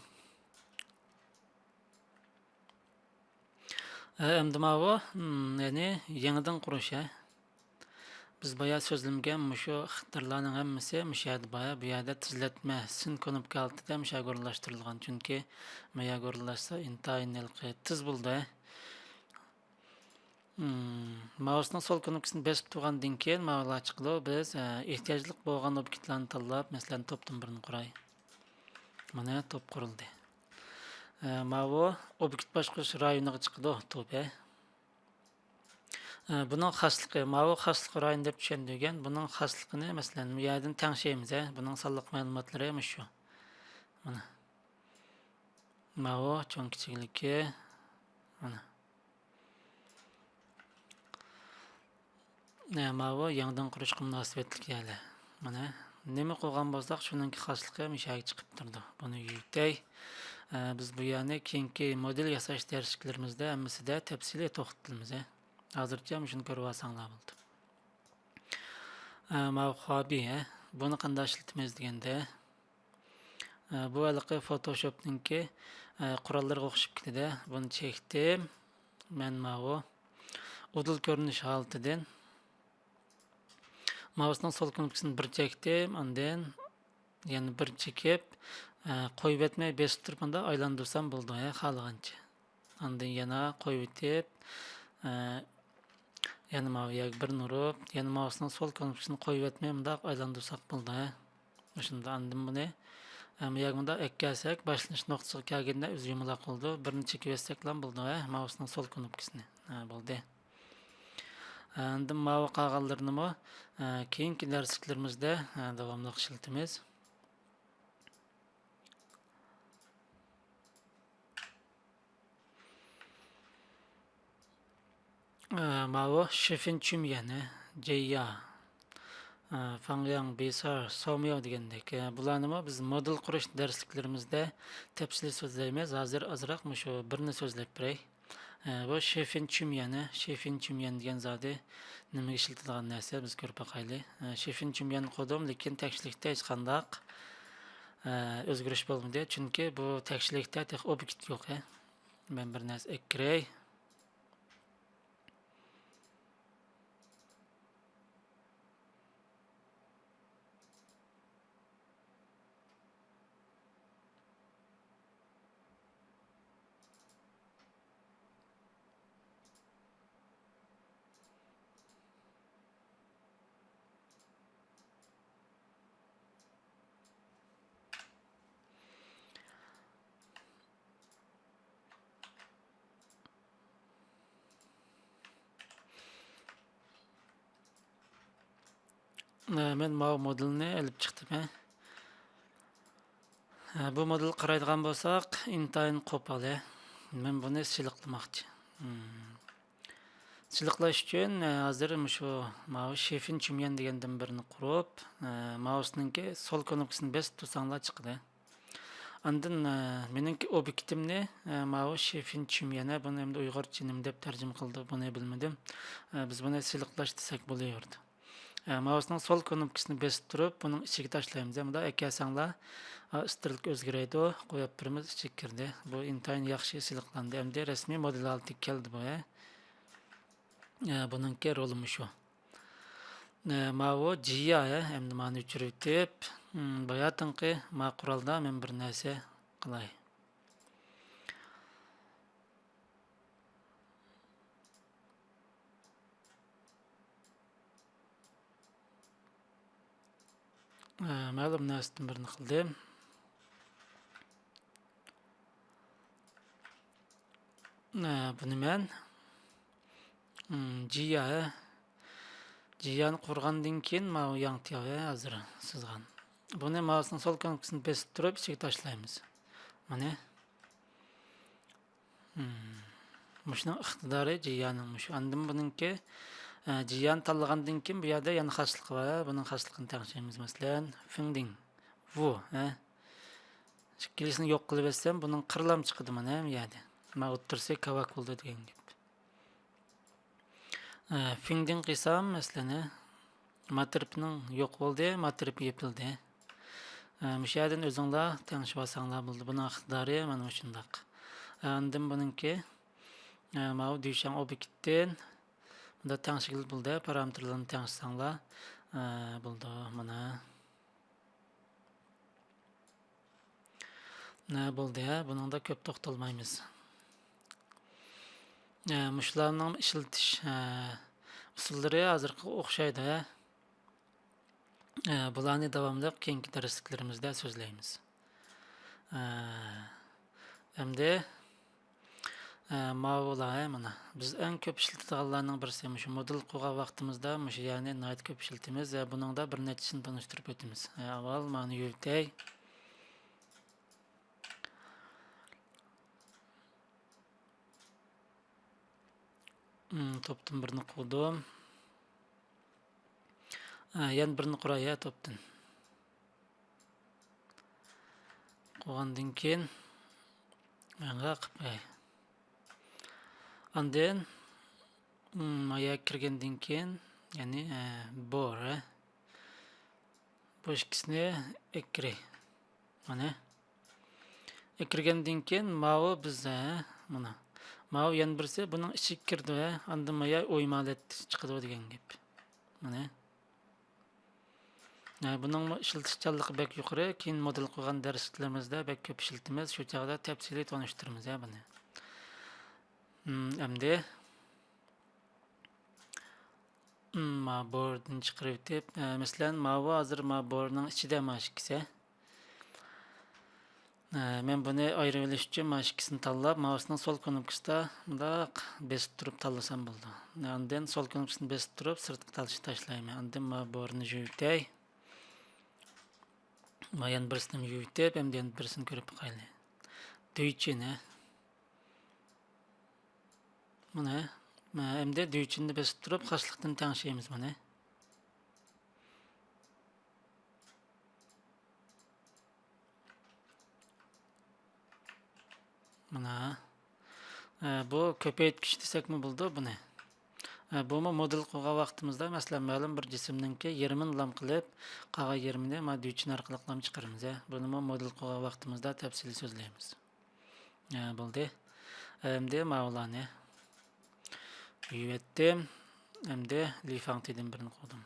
ئە، ئەمدى ماۋۇ، مم، يەنى يېڭىدىن قۇرۇش، ھە. بىز بايا سۆزلىمىگەن مۇشۇ ئىقتىدارلارنىڭ ھەممىسى مۇشۇ يەردە بار، ھە. بۇ يەردە تېزلەتمە، سىن كۇنۇپكا ئالدىدا مۇشۇ يەرگە ئورۇنلاشتۇرۇلغان. چۈنكى ما يەرگە ئورۇنلاشسا ئىنتايىن ھېلىقى تېز بولىدۇ، ھە. مم، مائۇسنىڭ سول كۇنۇپكىسىنى بېسىپ تۇرغاندىن كېيىن ماۋۇلار چىقىدۇ. بىز، ئە، ئېھتىياجلىق بولغان ئوبيېكتلارنى تاللاپ، مەسىلەن، توپتىن بىرنى قۇراي. مانا توپ قۇرۇلدى. ئە، ماۋۇ ئوبيېكت باشقۇرۇش رايونىغا چىقىدۇ توپ، ھە. ئە، بۇنىڭ خاسلىقى، ماۋۇ خاسلىق رايونى دەپ چۈشەندۈرگەن. بۇنىڭ خاسلىقىنى، مەسىلەن، بۇ يەردىن تەڭشەيمىز، ھە. بۇنىڭ سانلىق مەلۇماتلىرى مۇشۇ. مانا. ماۋۇ چوڭ كىچىكلىكى. مانا. نە، ماۋۇ يېڭىدىن قۇرۇشقا مۇناسىۋەتلىك يەرلەر. مانا، نېمە قىلغان بولساق، شۇنىڭكى خاسلىقى مۇشۇ يەرگە چىقىپ تۇرىدۇ. بۇنى يۆتەي. ئە، بىز بۇ يەرنى كېيىنكى مودېل ياساش دەرسلىكلىرىمىزدە ھەممىسىدە تەپسىلىي توختىلىمىز، ھە. ھازىرچە مۇشۇنى كۆرۈۋالساڭلار بولدى. ئە، ماۋۇ خۇابى، ھە. بۇنى قانداق ئىشلىتىمىز دېگەندە، ئە، بۇ ھېلىقى فوتوشوپنىڭكى، ئە، قوراللىرىغا ئوخشاپ كېتىدۇ. بۇنى چەكتىم. مەن ماۋۇ ئۇدۇل كۆرۈنۈش ھالىتىدىن مائۇسنىڭ سول كۇنۇپكىسىنى بىر چەكتىم، ئاندىن يەنە بىر چېكىپ، ئە، قويۇۋەتمەي بېسىپ تۇرۇپ مۇنداق ئايلاندۇرسام بولىدۇ، ھە، خالىغانچە. ئاندىن يەنە قويۇۋېتىپ، ئە، يەنە ماۋۇ يەرگە بىرنى ئۇرۇپ، يەنە مائۇسنىڭ سول كۇنۇپكىسىنى قويۇۋەتمەي مۇنداق ئايلاندۇرساق بولىدۇ، ھە. مۇشۇنداق ئاندىن بۇنى، ئە، بۇ يەرگە مۇنداق ئەككەلسەك، باشلىنىش نۇقتىسىغا كەلگەندە ئۆزى يۇمىلاق بولىدۇ. بىرنى چېكىۋەتسەكلا بولىدۇ، ھە، مائۇسنىڭ سول كۇنۇپكىسىنى. ھە، بولدى. ئاندىن ماۋۇ قالغانلىرىنىمۇ، ئە، كېيىنكى دەرسلىكلىرىمىزدە، ئە، داۋاملىق ئىشلىتىمىز. ئە، ماۋۇ شىفىن چۈميەن، جەييا، ئە، فاڭياڭ، بىسار، سومياۋ دېگەندەك. ئە، بۇلارنىمۇ بىز مودېل قۇرۇش دەرسلىكلىرىمىزدە تەپسىلىي سۆزلەيمىز. ھازىر ئازراق مۇشۇ بىرنى سۆزلەپ بېرەي. ئە، بۇ شىفىن چۈميەن، شىفىن چۈميەن دېگەن زادى نېمىگە ئىشلىتىدىغان نەرسە، بىز كۆرۈپ باقايلى. ئە، شىفىن چۈميەن قۇردۇم، لېكىن تەكشىلىكتە ھېچقانداق، ئە، ئۆزگىرىش بولمىدى. چۈنكى بۇ تەكشىلىكتە تېخى ئوبيېكت يوق، ھە. مەن بىر نەرسە ئەكىرەي. ئە، مەن ماۋۇ مودېلنى ئېلىپ چىقتىم، ھە. ئە، بۇ مودېلغا قارايدىغان بولساق، ئىنتايىن قوپال، ھە. مەن بۇنى سىلىقلىماقچى. مم. سىلىقلاش ئۈچۈن، ئە، ھازىر مۇشۇ ماۋۇ شىفىن چۈميەن دېگەندىن بىرنى قۇرۇپ، ئە، مائۇسنىڭكى سول كۇنۇپكىسىنى بېسىپ تۇرساڭلار چىقىدۇ. ئاندىن، ئە، مېنىڭكى ئوبيېكتىمنى، ئە، ماۋۇ شىفىن چۈميەن، بۇنى ئەمدى ئۇيغۇرچە نېمە دەپ تەرجىمە قىلدى، بۇنى بىلمىدىم. ئە، بىز بۇنى سىلىقلاش دېسەك بولۇۋېرىدۇ. ئە، مائۇسنىڭ سول كۇنۇپكىسىنى بېسىپ تۇرۇپ، بۇنىڭ ئىچىگە تاشلايمىز. مۇنداق ئەكەلسەڭلار، ئە، ئىستىلىك ئۆزگىرەيدۇ، قويۇپ بېرىمىز، ئىچىگە كىردى. بۇ ئىنتايىن ياخشى سىلىقلاندى. ئەمدى رەسمىي مودېل ھالىتىگە كەلدى بۇ، ھە. ئە، بۇنىڭكى رولى مۇشۇ. ئە، ماۋۇ جىيا، ھە، ئەمدى مانى ئۆچۈرۈۋېتىپ، م، باياتىنقى ما قورالدا مەن بىر نەرسە قىلاي. ئە، مەلۇم نەرسىدىن بىرنى قىلدىم. ئە، بۇنى مەن، م، جىيا، جىيانى قۇرغاندىن كېيىن ماۋۇ ياڭتياۋ ھازىر سىزغان. بۇنى مائۇسنىڭ سول كۇنۇپكىسىنى بېسىپ تۇرۇپ ئىچىگە تاشلايمىز. مانا. مم. مۇشۇنىڭ ئىقتىدارى جىيانىڭ مۇشۇ. ئاندىن بۇنىڭكى، ئە، جىيان تاللىغاندىن كېيىن بۇ يەردە يەنە خاسلىقى بار. بۇنىڭ خاسلىقىنى تەڭشەيمىز. مەسىلەن، فىڭدىڭ، ۋۇ، ھە. ئىككىلىسىنى يوق قىلىۋەتسەم، بۇنىڭ قىرلام چىقىدۇ مانا ھەممە يەردە. مانا ئوتتۇرىسى كاۋاك بولدى دېگەن گەپ. ئە، فىڭدىڭ قىلسام، مەسىلەن، ما تەرىپىنىڭ يوق بولدى، ما تەرىپى يېپىلدى. ئە، مۇشۇ يەردىن ئۆزۈڭلار تەڭشىۋالساڭلار بولدى. بۇنىڭ ئىقتىدارى مانا مۇشۇنداق. ئە، ئاندىن بۇنىڭكى، ئە، ماۋۇ دۈيشاڭ ئوبيېكتتىن بۇنداق تەڭشىگىلى بولدى. پارامېتىرلارنى تەڭشىسەڭلار، ئە، بولدى. مانا. نە بولدى، ھە؟ بۇنىڭدا كۆپ توختالمايمىز. ھە، مۇشۇلارنىڭ ئىشلىتىش، ھە، ئۇسۇللىرى ھازىرقىغا ئوخشايدۇ، ھە؟ ھە، بۇلارنى داۋاملىق كېيىنكى دەرسلىكلىرىمىزدە سۆزلەيمىز. ھە، ئەمدى ئە، ماۋۇلار، ھە، مانا. بىز ئەڭ كۆپ ئىشلىتىدىغانلارنىڭ بىرسى. مۇشۇ مودېل قۇرغان ۋاقتىمىزدا مۇشۇ يەرنى ناھايىتى كۆپ ئىشلىتىمىز. ھە، بۇنىڭدا بىر نەچچىسىنى تونۇشتۇرۇپ ئۆتىمىز. ھە، ئاۋۋال مانى يۆتەي. مم، توپتىن بىرنى قۇردۇم. ھە، يەنە بىرنى قۇراي، ھە، توپتىن. قۇرغاندىن كېيىن، ماڭا قىلىپ قوياي. ئاندىن، مم، ما يەرگە كىرگەندىن كېيىن، يەنى، ئە، بور، ئە، بۇ ئىككىسىنى ئەكىرەي. مانا. كىرگەندىن كېيىن ماۋۇ بىز، ھە، مانا. ماۋۇ يەنە بىرسى بۇنىڭ ئىچىگە كىرىدۇ، ھە. ئاندىن ما يا ئويما ھالەتتە چىقىدۇ دېگەن گەپ. مانا. ھە، بۇنىڭمۇ ئىشلىتىشچانلىقى بەك يۇقىرى. كېيىن مودېل قىلغان دەرسلىرىمىزدە بەك كۆپ ئىشلىتىمىز. شۇ چاغدا تەپسىلىي تونۇشتۇرىمىز، ھە، بۇنى. ھىم، ئەمدى. ھىم، ما بوردىن چىقىرىۋېتىپ، ئە، مەسىلەن، ماۋۇ ھازىر ما بورنىڭ ئىچىدە ما ئىككىسى. ئە، مەن بۇنى ئايرىۋېلىش ئۈچۈن ما ئىككىسىنى تاللاپ، ماۋۇسنىڭ سول كۇنۇپكىسىدا مۇنداق بېسىپ تۇرۇپ تاللىسام بولىدۇ. ئاندىن سول كۇنۇپكىسىنى بېسىپ تۇرۇپ سىرتقا تال-، تاشلايمەن. ئاندىن ما بورنى يۇيۇۋېتەي. ما يەنە بىرسىنى يۇيۇۋېتىپ، ئەمدى يەنە بىرسىنى كۆرۈپ باقايلى. دۈيچىنى. مانا، مانا ئەمدى دۈيچىننى بېسىپ تۇرۇپ، خاسلىقتىن تەڭشەيمىز مانا. مانا. ئە، بۇ كۆپەيتكۈچ دېسەكمۇ بولىدۇ بۇنى. ئە، بۇمۇ مودېل قىلغان ۋاقتىمىزدا، مەسىلەن، مەلۇم بىر جىسىمنىڭكى يېرىمىنى لام قىلىپ، قالغان يېرىمىنى ما دۈيچىن ئارقىلىق لام چىقىرىمىز، ھە. بۇنىمۇ مودېل قىلغان ۋاقتىمىزدا تەپسىلىي سۆزلەيمىز. ھە، بولدى. ئەمدى ماۋۇلارنى يۇيۇۋەتتىم. ئەمدى لىفاڭتىدىن بىرنى قويدۇم.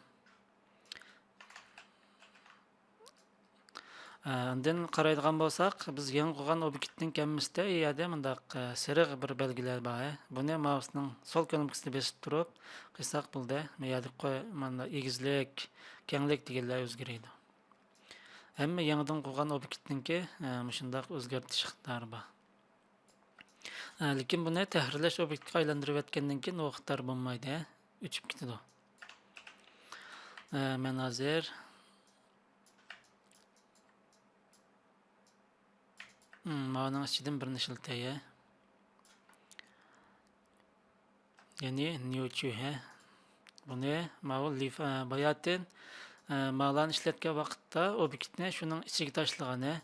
ئە، ئاندىن قارايدىغان بولساق، بىز يېڭى قۇرغان ئوبيېكتنىڭ كەممىسىدە يەردە مۇنداق، ئە، سېرىق بىر بەلگىلەر بار. بۇنى مائۇسنىڭ سول كۇنۇپكىسىنى بېسىپ تۇرۇپ قىلساق بولدى. بۇ يەردە قوي-، مانا ئېگىزلىك، كەڭلىك دېگەنلەر ئۆزگىرىدۇ. ھەممە يېڭىدىن قۇرغان ئوبيېكتنىڭكى، ئە، مۇشۇنداق ئۆزگەرتىش ئىقتىدارى بار. ئە، لېكىن بۇنى تەھرىرلەش ئوبيېكتىغا ئايلاندۇرۇۋەتكەندىن كېيىن ئۇ ئىقتىدار بولمايدۇ، ھە؟ ئۆچۈپ كېتىدۇ. ئە، مەن ھازىر، ھىم، مانىڭ ئىچىدىن بىرنى ئىشلىتەي، ھە. يەنى نيۇچۈ، ھە. بۇنى ماۋۇ لىف-، ئە، باياتىن، ئە، ماۋۇلارنى ئىشلەتكەن ۋاقىتتا ئوبيېكتنى شۇنىڭ ئىچىگە تاشلىغان، ھە.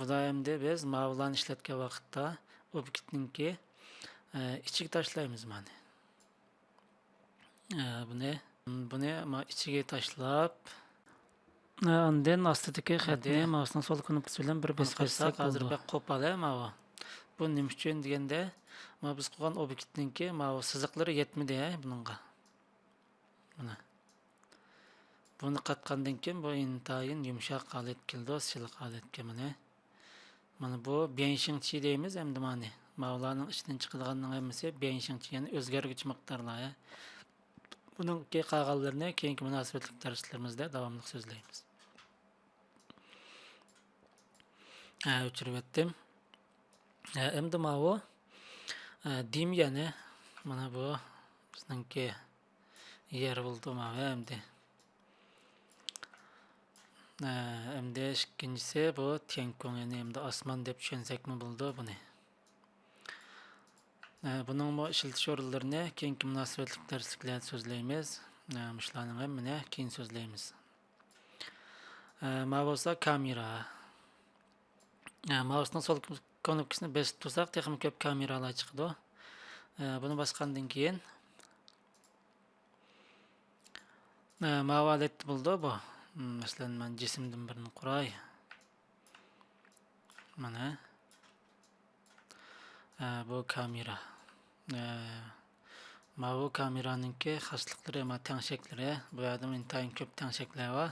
بۇدا ئەمدى بىز ماۋۇلارنى ئىشلەتكەن ۋاقىتتا ئوبيېكتنىڭكى، ئە، ئىچىگە تاشلايمىز مانى. ئە، بۇنى، بۇنى ما ئىچىگە تاشلاپ، ئە، ئاندىن ئاستىدىكى خەتنى ئەمدى مائۇسنىڭ سول كۇنۇپكىسى بىلەن بىر بۇنى بېسىپ قىلساق ئۆتسەك ھازىر بولىدۇ. بەك قوپال، ھە، ماۋۇ. بۇ نېمە ئۈچۈن دېگەندە، ما بىز قىلغان ئوبيېكتنىڭكى ماۋۇ سىزىقلىرى يەتمىدى، ھە، بۇنىڭغا. مانا. بۇنى قاتقاندىن كېيىن بۇ ئىنتايىن يۇمشاق ھالەتكە كېلىدۇ، سىلىق ھالەتكە مانا. مانا بۇ بيەنشىڭچى دەيمىز ئەمدى مانى. ماۋۇلارنىڭ ئىچىدىن چىقىدىغاننىڭ ھەممىسى بيەنشىڭچى، يەنى ئۆزگەرگۈچى مىقدارلار، ھە. بۇنىڭكى قالغانلىرىنى كېيىنكى مۇناسىۋەتلىك دەرسلىرىمىزدە داۋاملىق سۆزلەيمىز. ھە، ئۆچۈرۈۋەتتىم. ھە، ئەمدى ماۋۇ، ھە، دىم يەنى، مانا بۇ بىزنىڭكى يەر بولدى ماۋۇ ئەمدى. ھە، ئەمدى ئىككىنچىسى بۇ تيەنكۇڭ، يەنى ئەمدى ئاسمان دەپ چۈشەنسەكمۇ بولىدۇ بۇنى. ھە، بۇنىڭمۇ ئىشلىتىش ئورۇنلىرىنى كېيىنكى مۇناسىۋەتلىك دەرسلىكلەردە سۆزلەيمىز. ھە، مۇشۇلارنىڭ ھەممىنى كېيىن سۆزلەيمىز. ھە، ماۋۇ بولسا كامېرا. ھە، مائۇسنىڭ سول كۇنۇپكىسىنى بېسىپ تۇرساق، تېخىمۇ كۆپ كامېرالار چىقىدۇ. ھە، بۇنى باسقاندىن كېيىن، ھە، ماۋۇ ھالەتتە بولىدۇ بۇ. مەسىلەن، مەن جىسىمدىن بىرنى قۇراي. مانا. ھە، بۇ كامېرا. ھە، ماۋۇ كامېرانىڭكى خاسلىقلىرى، ما تەڭشەكلىرى. بۇ يەردىمۇ ئىنتايىن كۆپ تەڭشەكلەر بار.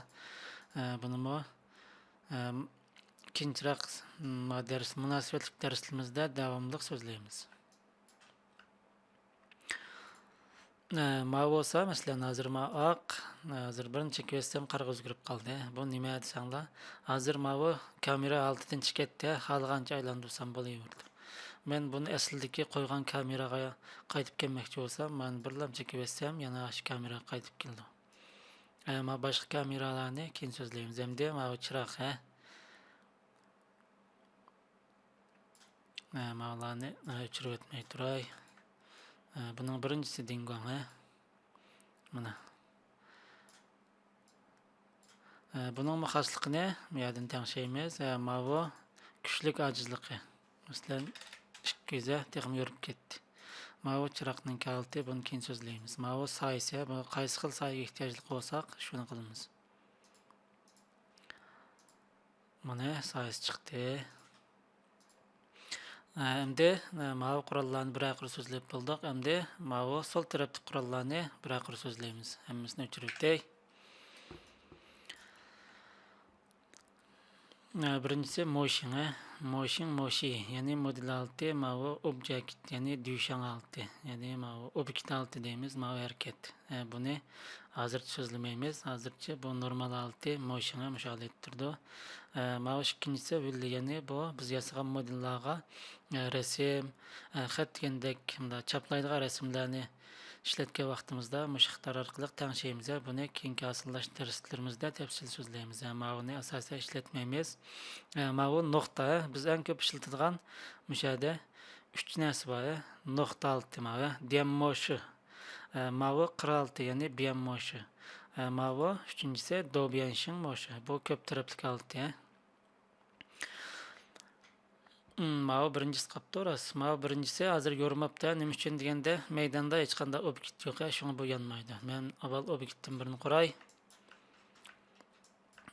ھە، بۇنىمۇ، ھە، كېيىنچىراق، ما دەرس، مۇناسىۋەتلىك دەرسلىرىمىزدە داۋاملىق سۆزلەيمىز. ئە، ماۋۇ بولسا، مەسىلەن، ھازىر ما ئاق، ھازىر بىرنى چېكىۋەتسەم، قارىغا ئۆزگىرىپ قالدى. بۇ نېمە دېسەڭلار، ھازىر ماۋۇ كامېرا ھالىتىدىن چىقىپ كەتتى، خالىغانچە ئايلاندۇرسام بولۇۋېرىدۇ. مەن بۇنى ئەسلىدىكى قويغان كامېراغا قايتىپ كەلمەكچى بولسام، مانا بىرلام چېكىۋەتسەم، يەنە ئاشۇ كامېراغا قايتىپ كېلىدۇ. ئە، ما باشقا كامېرالارنى كېيىن سۆزلەيمىز. ئەمدى ماۋۇ چىراغ، ھە. ھە، ماۋۇلارنى، ھە، ئۆچۈرۈۋەتمەي تۇراي. ھە، بۇنىڭ بىرىنچىسى دىڭگۇاڭ، ھە. مانا. ھە، بۇنىڭمۇ خاسلىقىنى بۇ يەردىن تەڭشەيمىز. ھە، ماۋۇ كۈچلۈك ئاجىزلىقى. مەسىلەن، ئىككى يۈز، ھە، تېخىمۇ يورۇپ كەتتى. ماۋۇ چىراغنىڭ ھالىتى، بۇنى كېيىن سۆزلەيمىز. ماۋۇ سايىسى، بۇ قايسى خىل سايىگە ئېھتىياجلىق بولساق، شۇنى قىلىمىز. مانا سايىسى چىقتى. ئەمدى، ئە، ماۋۇ قوراللارنى بىرەر قۇر سۆزلەپ بولدۇق. ئەمدى ماۋۇ سول تەرەپتىكى قوراللارنى بىرەر قۇر سۆزلەيمىز. ھەممىسىنى ئۆچۈرۈۋېتەي. ئە، بىرىنچىسى موشىڭ، ئە. موشىڭ، موشى، يەنى مودېل ھالىتى، ماۋۇ ئوبجېكت، يەنى دۈشەن ھالىتى، يەنى ماۋۇ ئوبيېكت ھالىتى دەيمىز، ماۋۇ ھەرىكەت. ئە، بۇنى ھازىرچە سۆزلىمەيمىز. ھازىرچە بۇ نورمال ھالىتى، موشىڭى مۇشۇ ھالەتتە تۇرىدۇ. ئە، ماۋۇ ئىككىنچىسى ۋىل، يەنى بۇ بىز ياسىغان مودېللارغا، ئە، رەسىم، ئە، خەت دېگەندەك مۇنداق چاپلايدىغان رەسىملەرنى ئىشلەتكەن ۋاقتىمىزدا مۇشۇ ئىقتىدار ئارقىلىق تەڭشەيمىز. بۇنى كېيىنكى ھاسىللاش دەرسلىرىمىزدە تەپسىلىي سۆزلەيمىز. ئە، ماۋۇنى ئاساسەن ئىشلەتمەيمىز. ئە، ماۋۇ نۇقتا، بىز ئەڭ كۆپ ئىشلىتىدىغان مۇشۇ يەردە ئۈچ نەرسە بار، ئە، نۇقتا ھالىتى ماۋۇ، ديەنموشى. ئە، ماۋۇ قىر ھالىتى، يەنى بيەنموشى. ئە، ماۋۇ ئۈچىنچىسى دوبيەنشىڭ موشى. بۇ كۆپ تەرەپلىك ھالىتى، ئە. ئىم، ماۋۇ بىرىنچىسى قاپتۇ، راست. ماۋۇ بىرىنچىسى ھازىر يورۇماپتۇ، ھە. نېمە ئۈچۈن دېگەندە، مەيداندا ھېچقانداق ئوبيېكت يوق، ھە، شۇڭا بۇ يانمايدۇ. مەن ئاۋۋال ئوبيېكتتىن بىرنى قۇراي.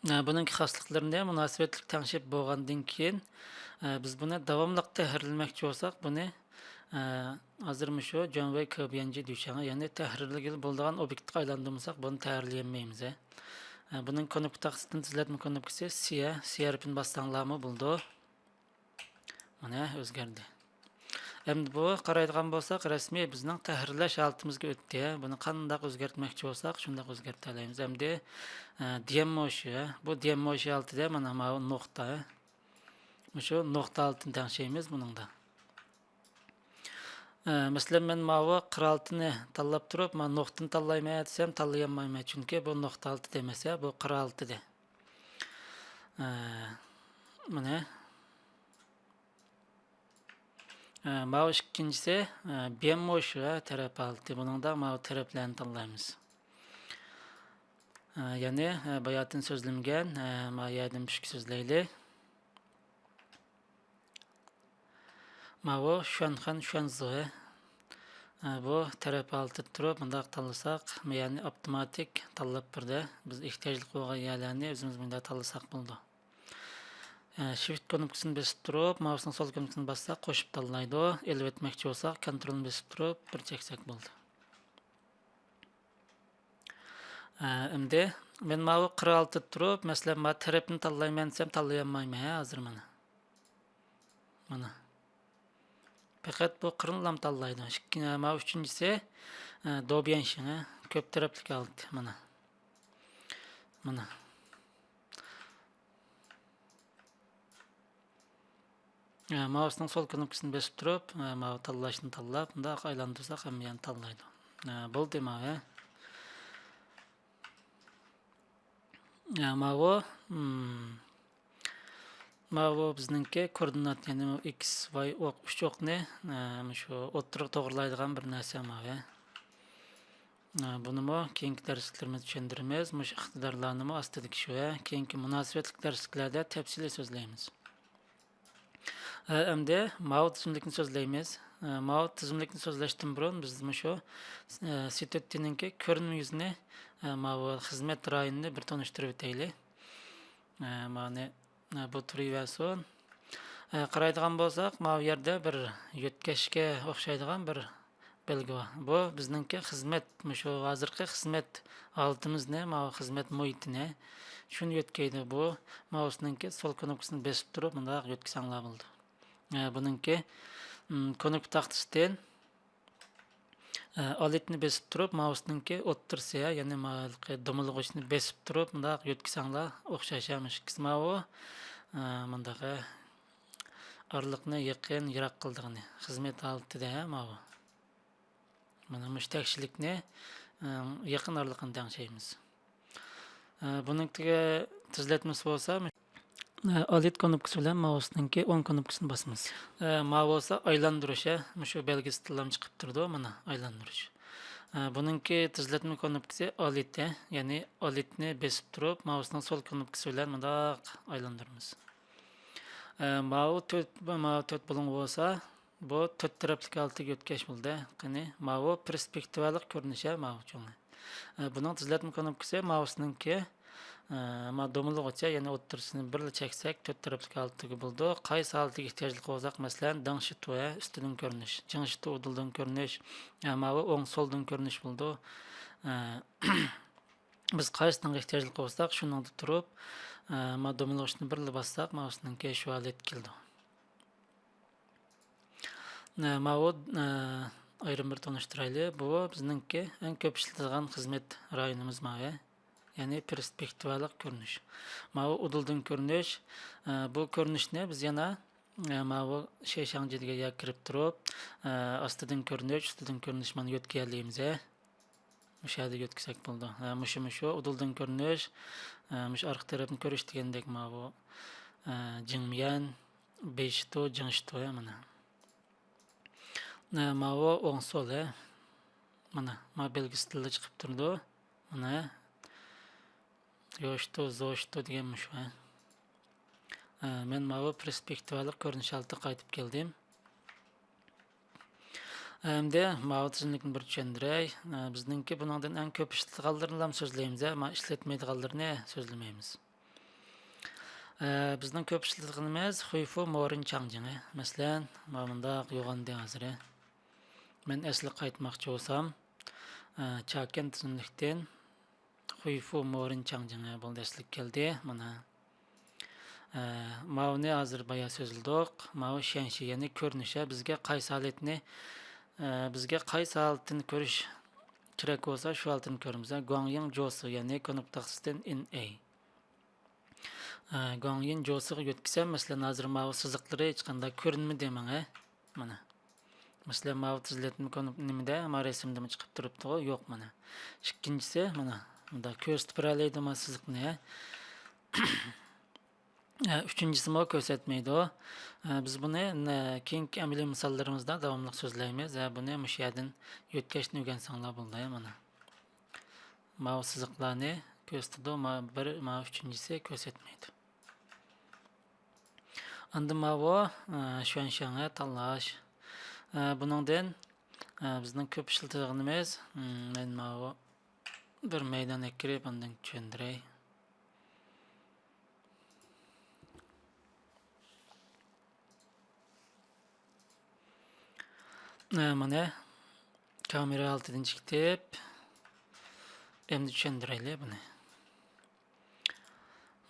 ھە، بۇنىڭكى خاسلىقلىرىنى مۇناسىۋەتلىك تەڭشەپ بولغاندىن كېيىن، ھە، بىز بۇنى داۋاملىق تەھرىرلىمەكچى بولساق، بۇنى، ھە، ھازىر مۇشۇ جۆنۋېي كېبيەنجى دۈشەنغا، يەنى تەھرىرلىگىلى بولىدىغان ئوبيېكتقا ئايلاندۇرمىساق، بۇنى تەھرىرلىيەلمەيمىز، ھە. ئە، بۇنىڭ كۇنۇپكا تاختىسىدىن تېزلەتمە كۇنۇپكىسى سى، سى ھەرپىنى باسساڭلارمۇ بولىدۇ. مانا، ئۆزگەردى. ئەمدى بۇ قارايدىغان بولساق، رەسمىي بىزنىڭ تەھرىرلەش ھالىتىمىزگە ئۆتتى. بۇنى قانداق ئۆزگەرتمەكچى بولساق، شۇنداق ئۆزگەرتەلەيمىز. ئەمدى، ئە، ديەنموشى، بۇ ديەنموشى ھالىتىدە مانا ماۋۇ نۇقتا. مۇشۇ نۇقتا ھالىتىنى تەڭشەيمىز بۇنىڭدا. ئە، مەسىلەن، مەن ماۋۇ قىر ھالىتىنى تاللاپ تۇرۇپ، مانا نۇقتىنى تاللايمەن دېسەم، تاللىيالمايمەن، چۈنكى بۇ نۇقتا ھالىتى ئەمەس، بۇ قىر ھالىتىدە. ئە، مانا. ئە، ماۋۇ ئىككىنچىسى، ئە، بيەنموشى تەرەپ ھالىتى. بۇنىڭدا ماۋۇ تەرەپلەرنى تاللايمىز. ئە، يەنى، ئە، باياتىن سۆزلىمىگەن، ئە، ما يەردىن بىر ئىككى سۆزلەيلى. ماۋۇ شۈەنخەن شۈەنزې، ئە، بۇ تەرەپ ھالىتىدە تۇرۇپ مۇنداق تاللىساق، يەنى ئاپتوماتىك تاللاپ بېرىدۇ. بىز ئېھتىياجلىق بولغان يەرلەرنى ئۆزىمىز مۇنداق تاللىساق بولىدۇ. ئە، شىفت كۇنۇپكىسىنى بېسىپ تۇرۇپ، ماۋۇسنىڭ سول كۇنۇپكىسىنى باسساق قوشۇپ تاللايدۇ. ئېلىۋەتمەكچى بولساق كونترولنى بېسىپ تۇرۇپ بىر چەكسەك بولىدۇ. ئە، ئەمدى مەن ماۋۇ قىر ھالىتىدە تۇرۇپ، مەسىلەن، ماۋۇ تەرەپنى تاللايمەن دېسەم، تاللىيالمايمەن، ھە، ھازىر مانا. مانا. پەقەت بۇ قىرنىلا تاللايدۇ. ئىككى، ماۋۇ ئۈچىنچىسى، ئە، دوبيەنشىڭ، ھە، كۆپ تەرەپلىك ھالىتى، مانا. مانا. ئە، ماۋۇسنىڭ سول كۇنۇپكىسىنى بېسىپ تۇرۇپ، ئە، ماۋۇ تاللاشنى تاللاپ، مۇنداق ئايلاندۇرساق ھەممە يەرنى تاللايدۇ. ئە، بولدى ماۋۇ. ئە، ماۋۇ، مم، ماۋۇ بىزنىڭكى كوئوردىنات، يەنى ئېكس، ۋاي ئوق، ئۈچ ئوقنى، ئە، مۇشۇ ئوتتۇرىغا توغرىلايدىغان بىر نەرسە ماۋۇ. ئە، بۇنىمۇ كېيىنكى دەرسلىكلىرىمىزدە چۈشەندۈرىمىز. مۇشۇ ئىقتىدارلارنىمۇ ئاستىدىكى شۇ، ئە، كېيىنكى مۇناسىۋەتلىك دەرسلىكلەردە تەپسىلىي سۆزلەيمىز. ئە، ئەمدى ماۋۇ تىزىملىكنى سۆزلەيمىز. ئە، ماۋۇ تىزىملىكنى سۆزلەشتىن بۇرۇن بىز مۇشۇ، ئە، سىتوتتىنىڭكى كۆرۈنمە يۈزىنى، ئە، ماۋۇ خىزمەت رايونىنى بىر تونۇشتۇرۇپ ئۆتەيلى. ئە، مانى، ئە، بۇ تۇرۇۋەرسۇن. ئە، قارايدىغان بولساق، ماۋۇ يەردە بىر يۆتكەشكە ئوخشايدىغان بىر بەلگە بار. بۇ بىزنىڭكى خىزمەت، مۇشۇ ھازىرقى خىزمەت ھالىتىمىزنى، ماۋۇ خىزمەت مۇھىتىنى شۇنى يۆتكەيدۇ. بۇ ماۋۇسنىڭكى سول كۇنۇپكىسىنى بېسىپ تۇرۇپ مۇنداق يۆتكىسەڭلار بولىدۇ. ئە، بۇنىڭكى، م، كۇنۇپكا تاختىسىدىن، ئە، ئالىتنى بېسىپ تۇرۇپ ماۋۇسنىڭكى ئوتتۇرىسى، يەنى ماۋۇ دومىلىغۇچنى بېسىپ تۇرۇپ مۇنداق يۆتكىسەڭلار ئوخشاش، ھە، مۇشۇ ئىككىسى ماۋۇ، ئە، مۇنداق، ئە، ئارىلىقنى يېقىن، يىراق قىلىدىغىنى خىزمەت ھالىتىدە، ھە، ماۋۇ. مانا مۇشۇ تەكشىلىكنى، ئە، يېقىن ئارىلىقىنى تەڭشەيمىز. ئە، بۇنىڭكى تېزلەتمىسى بولسا، ئە، ئالىت كۇنۇپكىسى بىلەن ماۋۇسنىڭكى ئوڭ كۇنۇپكىسىنى باسىمىز. ئە، ماۋۇ بولسا ئايلاندۇرۇش، ئە، مۇشۇ بەلگىسىدىنلا چىقىپ تۇرىدۇ، مانا ئايلاندۇرۇش. ئە، بۇنىڭكى تېزلەتمە كۇنۇپكىسى ئالىت، ئە، يەنى ئالىتنى بېسىپ تۇرۇپ، ماۋۇسنىڭ سول كۇنۇپكىسى بىلەن مۇنداق ئايلاندۇرىمىز. ئە، ماۋۇ تۆت، ماۋۇ تۆت بۇلۇڭ بولسا، بۇ تۆت تەرەپلىك ھالىتىگە يۆتكەش بولدى. قېنى، ماۋۇ پېرسپېكتىۋالىق كۆرۈنۈش، ھە، ماۋۇ چوڭى. ئە، بۇنىڭ تېزلەتمە كۇنۇپكىسى ماۋۇسنىڭكى، ئە، ما دومىلىغۇچە، يەنى ئوتتۇرىسىنى بىرلا چەكسەك، تۆت تەرەپلىك ھالەتتىكى بولىدۇ. قايسى ھالىتىگە ئېھتىياجلىق بولساق، مەسىلەن، دېڭشىتۇ، ئە، ئۈستىدىن كۆرۈنۈش، جىڭشىتۇ، ئۇدۇلدىن كۆرۈنۈش، ئە، ماۋۇ ئوڭ سولدىن كۆرۈنۈش بولىدۇ. ئە، بىز قايسىنىڭغا ئېھتىياجلىق بولساق، شۇنىڭدا تۇرۇپ، ئە، ما دومىلىغۇچنى بىرلا باسساق، ماۋۇسىنىڭكى شۇ ھالەتكە كېلىدۇ. ئە، ماۋۇ، ئە، ئايرىم بىر تونۇشتۇرايلى. بۇ بىزنىڭكى ئەڭ كۆپ ئىشلىتىدىغان خىزمەت رايونىمىز ماۋۇ. يەنى پېرسپېكتىۋالىق كۆرۈنۈش. ماۋۇ ئۇدۇلدىن كۆرۈنۈش. ئە، بۇ كۆرۈنۈشنى بىز يەنە، ئە، ماۋۇ شېشاڭجى دېگەن يەرگە كىرىپ تۇرۇپ، ئە، ئاستىدىن كۆرۈنۈش، ئۈستىدىن كۆرۈنۈش مانا يۆتكىيەلەيمىز، ھە. مۇشۇ يەردە يۆتكىسەك بولىدۇ. ھە، مۇشۇ، مۇشۇ ئۇدۇلدىن كۆرۈنۈش، ئە، مۇشۇ ئارقا تەرەپنى كۆرۈش دېگەندەك ماۋۇ، ئە، جىڭميەن، بېيشىتۇ، جىڭشىتۇ، ھە، مانا. ئە، ماۋۇ ئوڭ سول، ھە. مانا، ما بەلگىسى تىلدا چىقىپ تۇرىدۇ. مانا، يوشتو، زوشتو دېگەن مۇشۇ، ھە. ئە، مەن ماۋۇ پېرسپېكتىۋالىق كۆرۈنۈش ھالىتىگە قايتىپ كەلدىم. ئەمدى ماۋۇ تىزىملىكنى بىر چۈشەندۈرەي. ئە، بىزنىڭكى بۇنىڭدىن ئەڭ كۆپ ئىشلىتىدىغانلىرىنىلا سۆزلەيمىز، ئەمما ئىشلەتمەيدىغانلىرىنى سۆزلىمەيمىز. ئە، بىزنىڭ كۆپ ئىشلىتىدىغىنىمىز خۇيفۇ مورىن چاڭجىڭى. مەسىلەن، مانا مۇنداق يوغان دېڭىزلىرى. مەن ئەسلىگە قايتماقچى بولسام، ئە، چاكەن تىزىملىكتىن خۇيفۇ مورىن چاڭجىڭى بولدى، ئەسلىگە كەلدى. مانا. ئە، ماۋۇنى ھازىر بايا سۆزلىدۇق. ماۋۇ شيەنشى، يەنى كۆرۈنۈش. بىزگە قايسى ھالەتنى، ئە، بىزگە قايسى ھالىتىنى كۆرۈش كېرەك بولسا، شۇ ھالىتىنى كۆرىمىز. گۇاڭيىڭ جوسى، يەنى كونۇپ تاختىسىدىن ئىن ئەي. ئە، گۇاڭيىڭ جوسىغا يۆتكىسەم، مەسىلەن، ھازىر ماۋۇ سىزىقلىرى ھېچقانداق كۆرۈنمىدى ماڭا. مانا. مەسىلەن، ماۋۇ تىزىلىتىمۇ كۆرۈنۈپ نېمىدە، ما رەسىمدىمۇ چىقىپ تۇرۇپتۇغۇ؟ يوق، مانا. ئىككىنچىسى، مانا، مۇنداق كۆرسىتىپ بېرەلەيدۇ ما سىزىقنى. ئە، ئۈچىنچىسىمۇ كۆرسەتمەيدۇ. ئە، بىز بۇنى، نە، كېيىنكى ئەمەلىي مىساللىرىمىزدا داۋاملىق سۆزلەيمىز. ئە، بۇنى مۇشۇ يەردىن يۆتكەشنى ئۆگەنسەڭلار بولدى، مانا. ماۋۇ سىزىقلارنى كۆرسىتىدۇ، ما بىر، ما ئۈچىنچىسى كۆرسەتمەيدۇ. ئاندىن ماۋۇ، ئە، شۈەنشياڭنى تاللاش. ئە، بۇنىڭدىن، ئە، بىزنىڭ كۆپ ئىشلىتىدىغىنىمىز، مم، مەن ماۋۇ بىر مەيدان ئەكىرىپ، ئاندىن چۈشەندۈرەي. ئە، مانا، كامېرا ھالىتىدىن چىقىپ، ئەمدى چۈشەندۈرەيلى بۇنى.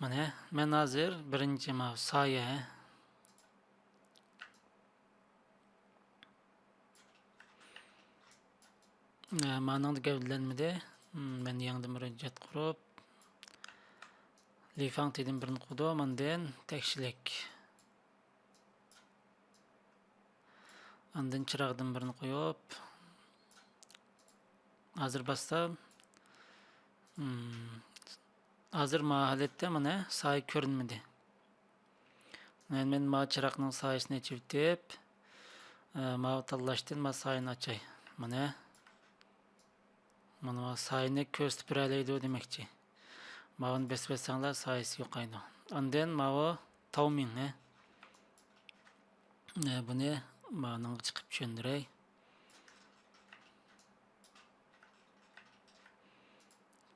مانا، مەن ھازىر بىرىنچى ماۋۇ سايە. ئە، مانىڭدا گەۋدىلەنمىدى. مەن يېڭىدىن بىر ھۆججەت قۇرۇپ، لىفاڭتىدىن بىرنى قۇدۇم، ئاندىن تەكشىلىك. ئاندىن چىراغدىن بىرنى قويۇپ، ھازىر باسسام، مم، ھازىر ما ھالەتتە مانا سايە كۆرۈنمىدى. مەن، مەن ما چىراغنىڭ سايىسىنى ئېچىۋېتىپ، ئە، ماۋۇ تاللاشتىن ما سايىنى ئاچاي. مانا. مانا سايىنى كۆرسىتىپ بېرەلەيدۇ دېمەكچى. ماۋۇنى بېسىۋەتسەڭلار سايىسى يوقايدۇ. ئاندىن ماۋۇ تاۋمىڭ، ھە. ئە، بۇنى مانىڭغا چىقىپ چۈشەندۈرەي.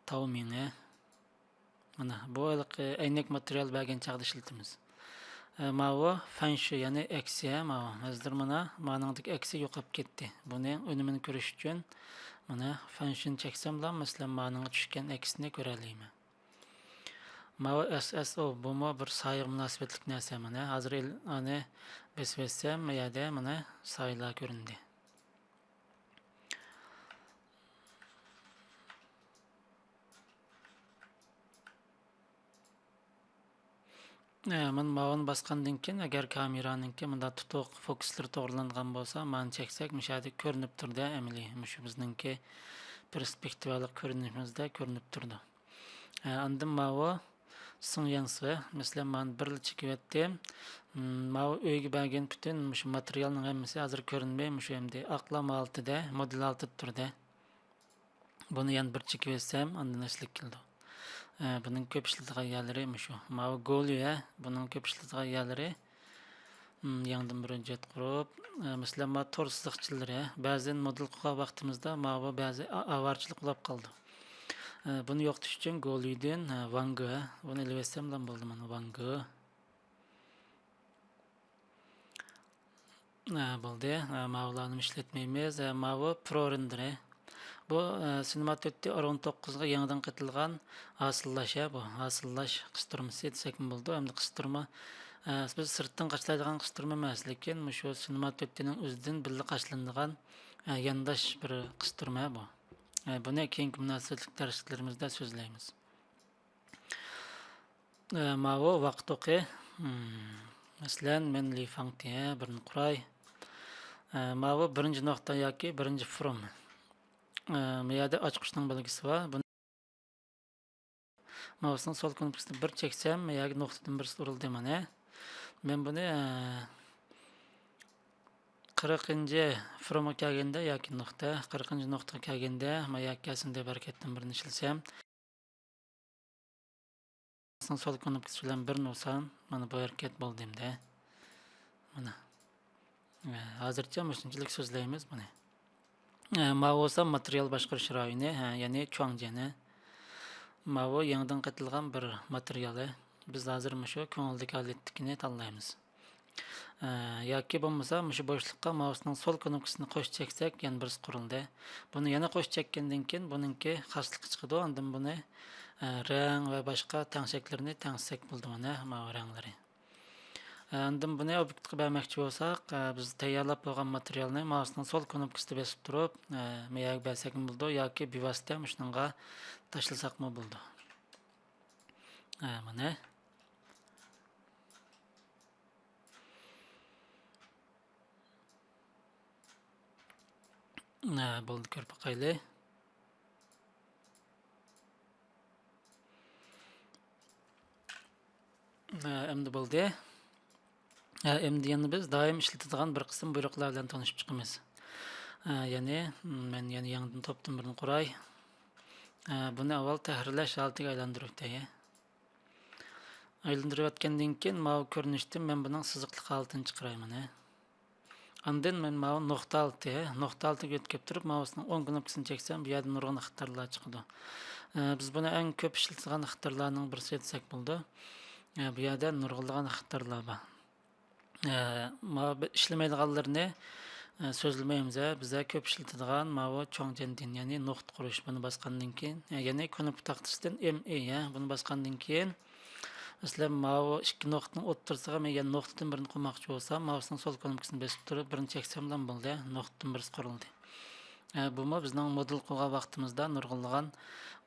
تاۋمىڭ، ھە. مانا، بۇ ھېلىقى ئەينەك ماتېرىيال بەرگەن چاغدا ئىشلىتىمىز. ئە، ماۋۇ فەنشى، يەنى ئەكسى، ھە، ماۋۇ. ھازىر مانا، مانىڭدىكى ئەكسى يوقاپ كەتتى. بۇنى ئۈنۈمىنى كۆرۈش ئۈچۈن، مانا، فەنشىنى چەكسەملا، مەسىلەن، مانىڭغا چۈشكەن ئەكسىنى كۆرەلەيمەن. ماۋۇ ئەس ئەس ئو، بۇمۇ بىر سايىغا مۇناسىۋەتلىك نەرسە، مانا. ھازىر ئېل-، ئانى بېسىۋەتسەم، ما يەردە، مانا، سايىلار كۆرۈندى. ئە، مانا ماۋۇنى باسقاندىن كېيىن، ئەگەر كامېرانىڭكى مۇنداق تۇتۇق فوكۇسلىرى توغرىلانغان بولسا، مانا چەكسەك، مۇشۇ يەردە كۆرۈنۈپ تۇرىدۇ، ئەمەلىي. مۇشۇ بىزنىڭكى پېرسپېكتىۋالىق كۆرۈنۈشىمىزدە كۆرۈنۈپ تۇرىدۇ. ئە، ئاندىن ماۋۇ سىڭيەنسى، مەسىلەن، مانا بىرلا چېكىۋەتتىم. مم، ماۋۇ ئۆيگە بەرگەن پۈتۈن مۇشۇ ماتېرىيالنىڭ ھەممىسى ھازىر كۆرۈنمەي، مۇشۇ ئەمدى ئاقلام ھالىتىدە، مودېل ھالىتىدە تۇرىدۇ. بۇنى يەنە بىر چېكىۋەتسەم، ئاندىن ئەسلىگە كېلىدۇ. ئە، بۇنىڭ كۆپ ئىشلىتىدىغان يەرلىرى مۇشۇ. ماۋۇ گوليۇ، ھە، بۇنىڭ كۆپ ئىشلىتىدىغان يەرلىرى. مم، يېڭىدىن بىر ھۆججەت قۇرۇپ، ئە، مەسىلەن، ماۋۇ تور سىزىقچىلىرى، ھە، بەزەن مودېل قىلغان ۋاقتىمىزدا ماۋۇ بەزى ئا-، ئاۋارىچىلىك بولۇپ قالىدۇ. ئە، بۇنى يوقىتىش ئۈچۈن گوليۇدىن، ئە، ۋانگې، بۇنى ئېلىۋەتسەملا بولدى، مانا ۋانگې. ئە، بولدى. ئە، ماۋۇلارنى ئىشلەتمەيمىز. ئە، ماۋۇ پرو رېندېرى. بۇ، ئە، سىنېما تۆتتە ئون توققۇزغا يېڭىدىن قېتىلغان ھاسىللاش، ھە، بۇ ھاسىللاش قىستۇرمىسى دېسەكمۇ بولىدۇ، ئەمدى قىستۇرما. ئە، بىز سىرتتىن قاچىلايدىغان قىستۇرما ئەمەس، لېكىن مۇشۇ سىنېما تۆتتىنىڭ ئۆزىدىن بىللە قاچىلىنىدىغان، ئە، يانداش بىر قىستۇرما بۇ. ئە، بۇنى كېيىنكى مۇناسىۋەتلىك دەرسلىكلىرىمىزدە سۆزلەيمىز. ئە، ماۋۇ ۋاقىت ئوقى. مم، مەسىلەن، مەن لى فاڭتىيە بىرنى قۇراي. ئە، ماۋۇ بىرىنچى نۇقتا ياكى بىرىنچى فورم. ئە، ما يەردە ئاچقۇچنىڭ بەلگىسى بار. بۇنى ماۋۇسنىڭ سول كۇنۇپكىسىنى بىر چەكسەم، ما يەرگە نۇقتىدىن بىرسى ئۇرۇلدى مانا. مەن بۇنى، ئە، قىرىقىنچى فورمغا كەلگەندە ياكى نۇقتا، قىرىقىنچى نۇقتىغا كەلگەندە، ما يەرگە كەلسۇن دەپ ھەرىكەتتىن بىرنى ئىشلىسەم، سول كۇنۇپكىسى بىلەن بىرنى ئۇرسام، مانا بۇ ھەرىكەت بولدى ئەمدى. مانا. ھازىرچە مۇشۇنچىلىك سۆزلەيمىز بۇنى. ماۋۇ بولسا ماتېرىيال باشقۇرۇش رايونى، يەنى چۇاڭجيەن. ماۋۇ يېڭىدىن قېتىلغان بىر ماتېرىيال. بىز ھازىر مۇشۇ كۆڭۈلدىكى ھالەتتىكىنى تاللايمىز. ئە، ياكى بولمىسا مۇشۇ بوشلۇققا ماۋۇسنىڭ سول كۇنۇپكىسىنى قوش چەكسەك، يەنە بىرسى قۇرۇلدى. بۇنى يەنە قوش چەككەندىن كېيىن بۇنىڭكى خاسلىقى چىقىدۇ. ئاندىن بۇنى، ئە، رەڭ ۋە باشقا تەڭشەكلىرىنى تەڭشىسەك بولىدۇ، مانا ماۋۇ رەڭلىرى. ئە، ئاندىن بۇنى ئوبيېكتقا بەرمەكچى بولساق، ئە، بىز تەييارلاپ بولغان ماتېرىيالنى ماۋۇسنىڭ سول كۇنۇپكىسىدا بېسىپ تۇرۇپ، ئە، مەيەگە بەرسەكمۇ بولىدۇ ياكى بىۋاسىتە مۇشۇنىڭغا تاشلىساقمۇ بولىدۇ. ئە، مانا. ھە، بولدى، كۆرۈپ باقايلى. ھە، ئەمدى بولدى. ھە، ئەمدى يەنە بىز دائىم ئىشلىتىدىغان بىر قىسىم بۇيرۇقلار بىلەن تونۇشۇپ چىقىمىز. ھە، يەنى، مەن يەنە يېڭىدىن توپتىن بىرنى قۇراي. ھە، بۇنى ئاۋۋال تەھرىرلەش ھالىتىگە ئايلاندۇرۇپ ئۆتەي. ئايلاندۇرۇۋەتكەندىن كېيىن، ماۋۇ كۆرۈنۈشتىن مەن بۇنىڭ سىزىقلىق ھالىتىنى چىقىراي مانا. ئاندىن مەن ماۋۇ نۇقتا ھالىتى، نۇقتا ھالىتىگە ئۆتۈپ كېلىپ تۇرۇپ، ماۋۇسنىڭ ئوڭ كۇنۇپكىسىنى چەكسەم، بۇ يەردە نۇرغۇن ئىقتىدارلار چىقىدۇ. ئە، بىز بۇنى ئەڭ كۆپ ئىشلىتىدىغان ئىقتىدارلارنىڭ بىرسى دېسەك بولىدۇ. ئە، بۇ يەردە نۇرغۇنلىغان ئىقتىدارلار بار. ئە، ماۋۇ بىر ئىشلىمەيدىغانلىرىنى، ئە، سۆزلىمەيمىز، ھە. بىزلەر كۆپ ئىشلىتىدىغان ماۋۇ چۇاڭجيەندىن، يەنى نۇقتا قۇرۇش. بۇنى باسقاندىن كېيىن، ئە، يەنى كۇنۇپكا تاختىسىدىن ئېم ئېي، ھە. بۇنى باسقاندىن كېيىن، مەسىلەن، ماۋۇ ئىككى نۇقتىنىڭ ئوتتۇرىسىغا مەن يەنە نۇقتىدىن بىرنى قۇرماقچى بولسام، ماۋۇسنىڭ سول كۇنۇپكىسىنى بېسىپ تۇرۇپ، بىرنى چەكسەملا بولدى، نۇقتىدىن بىرسى قۇرۇلدى. ئە، بۇمۇ بىزنىڭ مودېل قۇرغان ۋاقتىمىزدا نۇرغۇنلىغان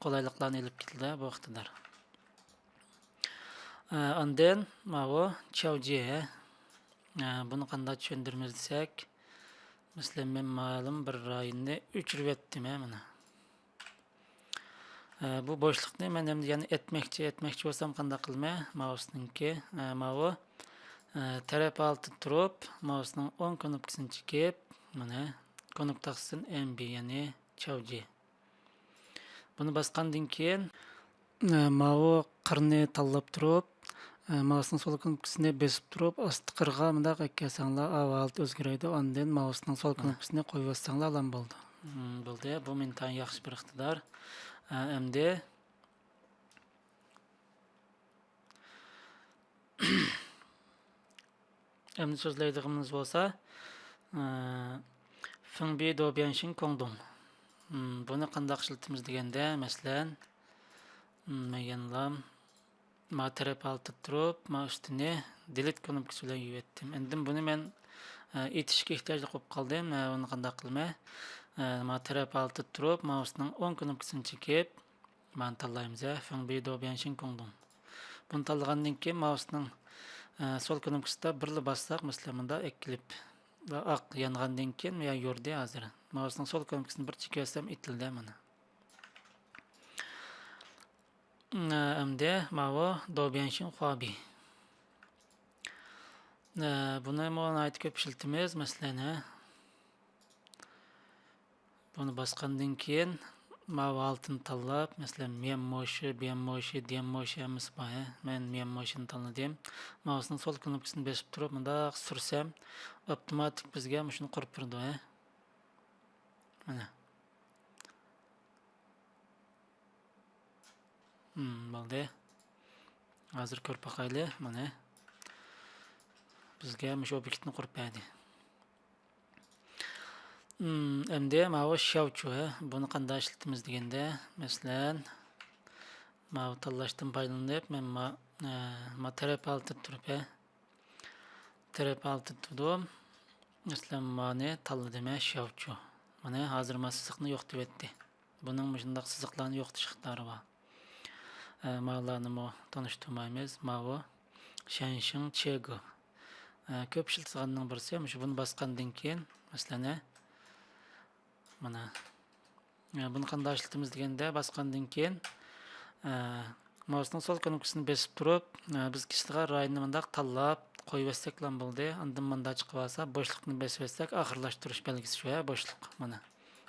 قولايلىقلارنى ئېلىپ كېلىدۇ، بۇ ئىقتىدار. ئە، ئاندىن ماۋۇ چياۋجى. ئە، بۇنى قانداق چۈشەندۈرىمىز دېسەك، مەسىلەن، مەن مەلۇم بىر رايوننى ئۆچۈرۈۋەتتىم، ھە، مانا. ئە، بۇ بوشلۇقنى مەن ئەمدى يەنە ئەتمەكچى، ئەتمەكچى بولسام قانداق قىلىمەن؟ ماۋۇسنىڭكى، ئە، ماۋۇ، ئە، تەرەپ ھالىتىدە تۇرۇپ، ماۋۇسنىڭ ئوڭ كۇنۇپكىسىنى چېكىپ، مانا، كۇنۇپكا تاختىسىدىن ئېم بى، يەنى چياۋجى. بۇنى باسقاندىن كېيىن، ئە، ماۋۇ قىرنى تاللاپ تۇرۇپ، ئە، ماۋۇسنىڭ سول كۇنۇپكىسىنى بېسىپ تۇرۇپ، ئاستا قىرغا مۇنداق ئەكەلسەڭلار، ئاۋۇ ھالىتى ئۆزگىرەيدۇ. ئاندىن ماۋۇسنىڭ سول ھە. كۇنۇپكىسىنى قويۇۋەتسەڭلار، ئالان بولدى. مم، بولدى. بۇ ئىنتايىن ياخشى بىر ئىقتىدار. ئە، ئەمدى ئەمدى سۆزلەيدىغىنىمىز بولسا، ئى، فېڭبى دوبيەنشىن كوڭدۇڭ. مم، بۇنى قانداق ئىشلىتىمىز دېگەندە، مەسىلەن، مم، مەن يەنىلا ما تەرەپ ھالىتىدە تۇرۇپ، ما ئۈستىنى دېلىت كۇنۇپكىسى بىلەن يۇيۇۋەتتىم. ئاندىن بۇنى مەن، ئى، ئېتىشكە ئېھتىياجلىق بولۇپ قالدىم. ئى، بۇنى قانداق قىلىمەن؟ ئى، ما تەرەپ ھالىتىدە تۇرۇپ، ماۋۇسنىڭ ئوڭ كۇنۇپكىسىنى چېكىپ، مانا تاللايمىز، ھە، فېڭبى دوبيەنشىن كوڭدۇڭ. بۇنى تاللىغاندىن كېيىن ماۋۇسنىڭ، ئە، سول كۇنۇپكىسىدا بىرلا باسساق، مەسىلەن، مۇنداق ئەكىلىپ ۋە ئاق يانغاندىن كېيىن يا يورۇدى ھازىر. ماۋۇسنىڭ سول كۇنۇپكىسىنى بىر چېكىۋەتسەم ئېتىلدى مانا. ئە، ئەمدى ماۋۇ دوبيەنشىن خۇابى. ئە، بۇنىمۇ ناھايىتى كۆپ ئىشلىتىمىز، مەسىلەن، ھە. بۇنى باسقاندىن كېيىن ماۋۇ ھالىتىنى تاللاپ، مەسىلەن، ميەنموشى، بيەنموشى، ديەنموشى ھەممىسى بار، ھە. مەن ميەنموشىنى تاللىدىم. ماۋۇسنىڭ سول كۇنۇپكىسىنى بېسىپ تۇرۇپ، مۇنداق سۈرسەم، ئاپتوماتىك بىزگە مۇشۇنى قۇرۇپ بېرىدۇ، ھە. مانا. مم، بولدى. ھازىر كۆرۈپ باقايلى، مانا. بىزگە مۇشۇ ئوبيېكتنى قۇرۇپ بەردى. مم، ئەمدى ماۋۇ شياۋچۇ، ھە، بۇنى قانداق ئىشلىتىمىز دېگەندە، مەسىلەن، ماۋۇ تاللاشتىن پايدىلىنىپ، مەن ما-، ئە، ما تەرەپ ھالىتىدە تۇرۇپ، ھە، تەرەپ ھالىتىدە تۇردۇم. مەسىلەن، مانى تاللىدىم، ھە، شياۋچۇ. مانا ھازىر ما سىزىقنى يوقىتىۋەتتى. بۇنىڭ مۇشۇنداق سىزىقلارنى يوقىتىش ئىقتىدارى بار. ئە، ماۋۇلارنىمۇ تونۇشتۇرمايمىز. ماۋۇ شەنشىڭ چېگو. ئە، كۆپ ئىشلىتىدىغاننىڭ بىرسى، مۇشۇ بۇنى باسقاندىن كېيىن، مەسىلەن، ئە، مانا، ئە، بۇنى قانداق ئىشلىتىمىز دېگەندە، باسقاندىن كېيىن، ئە، ماۋسنىڭ سول كنوپكىسىنى بېسىپ تۇرۇپ، ئە، بىز كېسىدىغان رايوننى مۇنداق تاللاپ قويۇۋەتسەكلا بولدى. ئاندىن مۇنداق چىقىۋالسا، بوشلۇقنى بېسىۋەتسەك، ئاخىرلاشتۇرۇش بەلگىسى شۇ، ھە، بوشلۇق. مانا،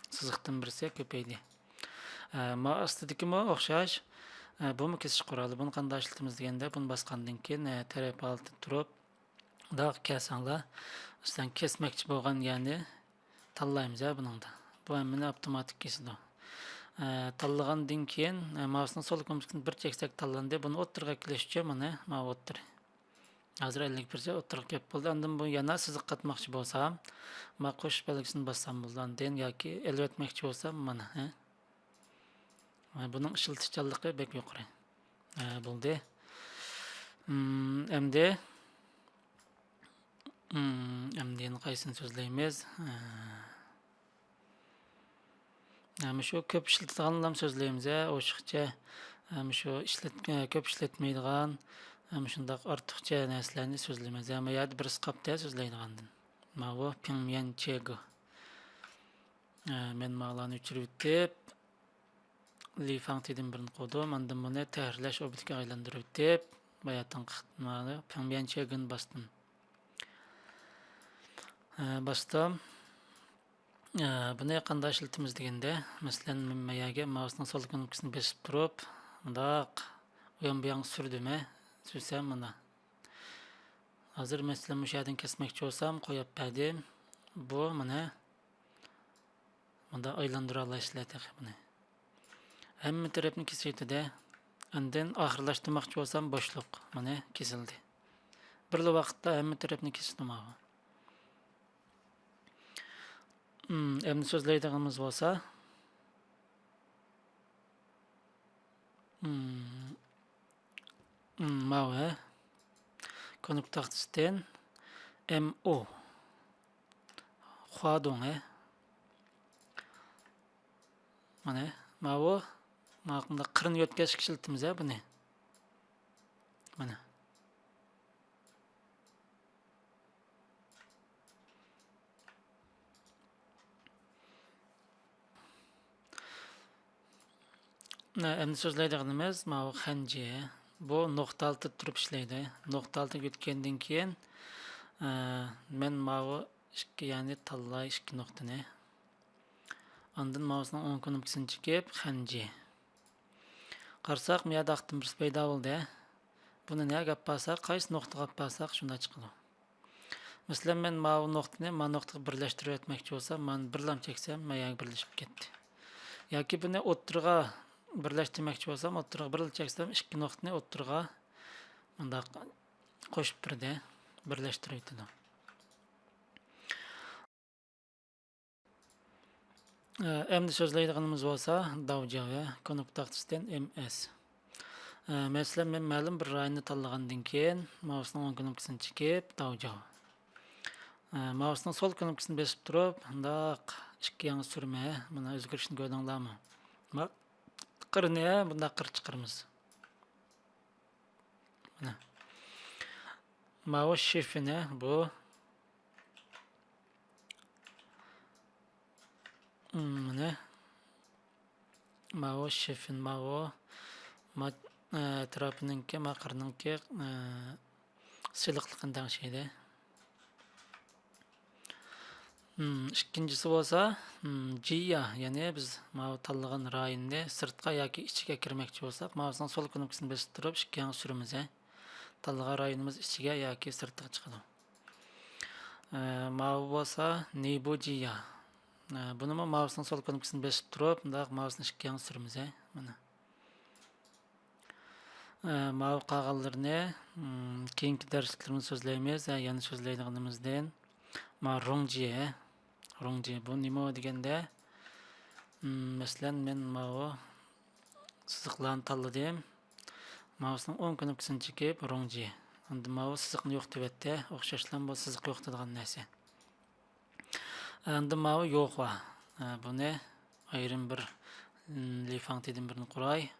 سىزىقتىن بىرسى كۆپەيدى. ئە، ما ئاستىدىكىمۇ ئوخشاش. ئە، بۇمۇ كېسىش قورالى. بۇنى قانداق ئىشلىتىمىز دېگەندە، بۇنى باسقاندىن كېيىن، ئە، تەرەپ ھالىتىدە تۇرۇپ، مۇنداق كەلسەڭلار، مەسىلەن، كەسمەكچى بولغان يەرنى تاللايمىز، ھە، بۇنىڭدا. بۇ ھەممىنى ئاپتوماتىك كېسىدۇ. ئە، تاللىغاندىن كېيىن، ئە، ماۋسنىڭ سول كنوپكىسىنى بىر چەكسەك تاللاندى. بۇنى ئوتتۇرىغا ئەكېلىش ئۈچۈن مانا ماۋۇ ئوتتۇرا. ھازىر ئەللىك بىرسى ئوتتۇرىغا كەپ بولدى. ئاندىن بۇ يەنە سىزىق قاتماقچى بولسام، ما قوشۇش بەلگىسىنى باسسام بولىدۇ. ئاندىن ياكى ئېلىۋەتمەكچى بولسام، مانا، ھە. مانا بۇنىڭ ئىشلىتىشچانلىقى بەك يۇقىرى. ھە، بولدى. ئەمدى، ئەمدى يەنە قايسىنى سۆزلەيمىز؟ ھە، مۇشۇ كۆپ ئىشلىتىدىغانلارنى سۆزلەيمىز، ھە، ئوشۇقچە، ھە، مۇشۇ ئىشلەت-، كۆپ ئىشلەتمەيدىغان، ھە، مۇشۇنداق ئارتۇقچە نەرسىلەرنى سۆزلىمەيمىز. ھە، ما يەردە بىرسى قاپتۇ، ھە، سۆزلەيدىغاندىن. ماۋۇ پىڭميەن چېگو. ھە، مەن ماۋۇلارنى ئۆچۈرۈۋېتىپ، لى فاڭتىدىن بىرنى قويدۇم، ئاندىن بۇنى تەھرىرلەش ئوبيېكتىگە ئايلاندۇرۇۋېتىپ، باياتىنقى قىسىملارنى پىڭميەن چېگونى باستىم. ھە، باستىم. ھە، بۇنى قانداق ئىشلىتىمىز دېگەندە، مەسىلەن، مەن ما يەرگە ماۋسنىڭ سول كنوپكىسىنى بېسىپ تۇرۇپ، مۇنداق ئۇيان بۇيانغا سۈردۈم، ھە، سۈرسەم مانا. ھازىر مەسىلەن، مۇشۇ يەردىن كەسمەكچى بولسام، قويۇپ بەردىم. بۇ مانا مۇنداق ئايلاندۇرالايسىلەر تېخى بۇنى. ھەممە تەرەپنى كېسىۋېتىدۇ. ئاندىن ئاخىرلاشتۇرماقچى بولسام، بوشلۇق. مانا كېسىلدى. بىرلا ۋاقىتتا ھەممە تەرەپنى كېسىدۇ ماۋۇ. ئەمدى سۆزلەيدىغىنىمىز بولسا، ماۋۇ، ھە. كۇنۇپ تاختىسىدىن ئېم ئۇ. خۇادۇڭ، ھە. مانا، ماۋۇ، مانا قىرىنى يۆتكەشكە ئىشلىتىمىز، ھە، بۇنى. مانا. ئەمدى سۆزلەيدىغىنىمىز ماۋۇ خەنجى. بۇ نۇقتا ھالىتىدە تۇرۇپ ئىشلەيدۇ. نۇقتا ھالىتىگە ئۆتكەندىن كېيىن، ئە، مەن ماۋۇ ئىككى يەرنى تاللاي، ئىككى نۇقتىنى. ئاندىن ماۋسنىڭ ئوڭ كۇنۇپكىسىنى چېكىپ، خەنجى. قارىساق، ما يەردە ئاقتىن بىرسى پەيدا بولدى. بۇنى نەگە ئاپارساق، قايسى نۇقتىغا ئاپارساق، شۇنداق چىقىدۇ. مەسىلەن، مەن ماۋۇ نۇقتىنى ما نۇقتىغا بىرلەشتۈرۈۋەتمەكچى بولسام، مانا بىرلام چەكسەم، ما يەرگە بىرلىشىپ كەتتى. ياكى بۇنى ئوتتۇرىغا بىرلەشتۈرمەكچى بولسام، ئوتتۇرىغا بىرلا چەكسەم، ئىككى نۇقتىنى ئوتتۇرىغا مۇنداق قوشۇپ بېرىدۇ، بىرلەشتۈرۈۋېتىدۇ. ئەمدى سۆزلەيدىغىنىمىز بولسا، داۋجياۋ، كۇنۇپ تاختىسىدىن ئېم ئېس. مەسىلەن، مەن مەلۇم بىر رايوننى تاللىغاندىن كېيىن، ماۋسنىڭ ئوڭ كۇنۇپكىسىنى چېكىپ، داۋجياۋ. ماۋسنىڭ سول كۇنۇپكىسىنى بېسىپ تۇرۇپ، مۇنداق ئىككى ياڭ سۈرمە، مانا ئۆزگىرىشنى كۆردۈڭلارمۇ؟ ما-، قىرنى مۇنداق قىر چىقىرىمىز. مانا. ماۋۇ شىفىنى بۇ. مانا. ماۋۇ شىفىن، ماۋۇ. ما-، ئە، ئەتراپىنىڭكى، ما قىرنىڭكى، ئە، سىلىقلىقىنى تەڭشەيدۇ. مم، ئىككىنچىسى بولسا، مم، جىيا، يەنى بىز ماۋۇ تاللىغان رايوننى سىرتقا ياكى ئىچىگە كىرمەكچى بولساق، ماۋسنىڭ سول كۇنۇپكىسىنى بېسىپ تۇرۇپ، ئىككى ياڭ سۈرىمىز، ھە. تاللىغان رايونىمىز ئىچىگە ياكى سىرتىغا چىقىدۇ. ئە، ماۋۇ بولسا، نىبۇ جىيا. ئە، بۇنىمۇ ماۋسنىڭ سول كۇنۇپكىسىنى بېسىپ تۇرۇپ، مۇنداق ماۋسنى ئىككى ياڭ سۈرىمىز، ھە. مانا. ئە، ماۋۇ قالغانلىرىنى، ئىم، كېيىنكى دەرسلىكلىرىمىزدە سۆزلەيمىز. ئە، يەنە سۆزلەيدىغىنىمىزدىن، ما روڭجى، روڭجى بۇ نېمە دېگەندە، ئىم، مەسىلەن، مەن ماۋۇ سىزىقلارنى تاللىدىم. ماۋۇسىنىڭ ئوڭ كۇنۇپكىسىنى چېكىپ، روڭجى. ئەمدى ماۋۇ سىزىقنى يوق دېۋەتتى. ئوخشاشلا بۇ سىزىق يوق دەيدىغان نەرسە. ئەمدى ماۋۇ يوخۇا. ئە، بۇنى ئايرىم بىر، ئىم، لىفاڭتىدىن بىرنى قۇراي.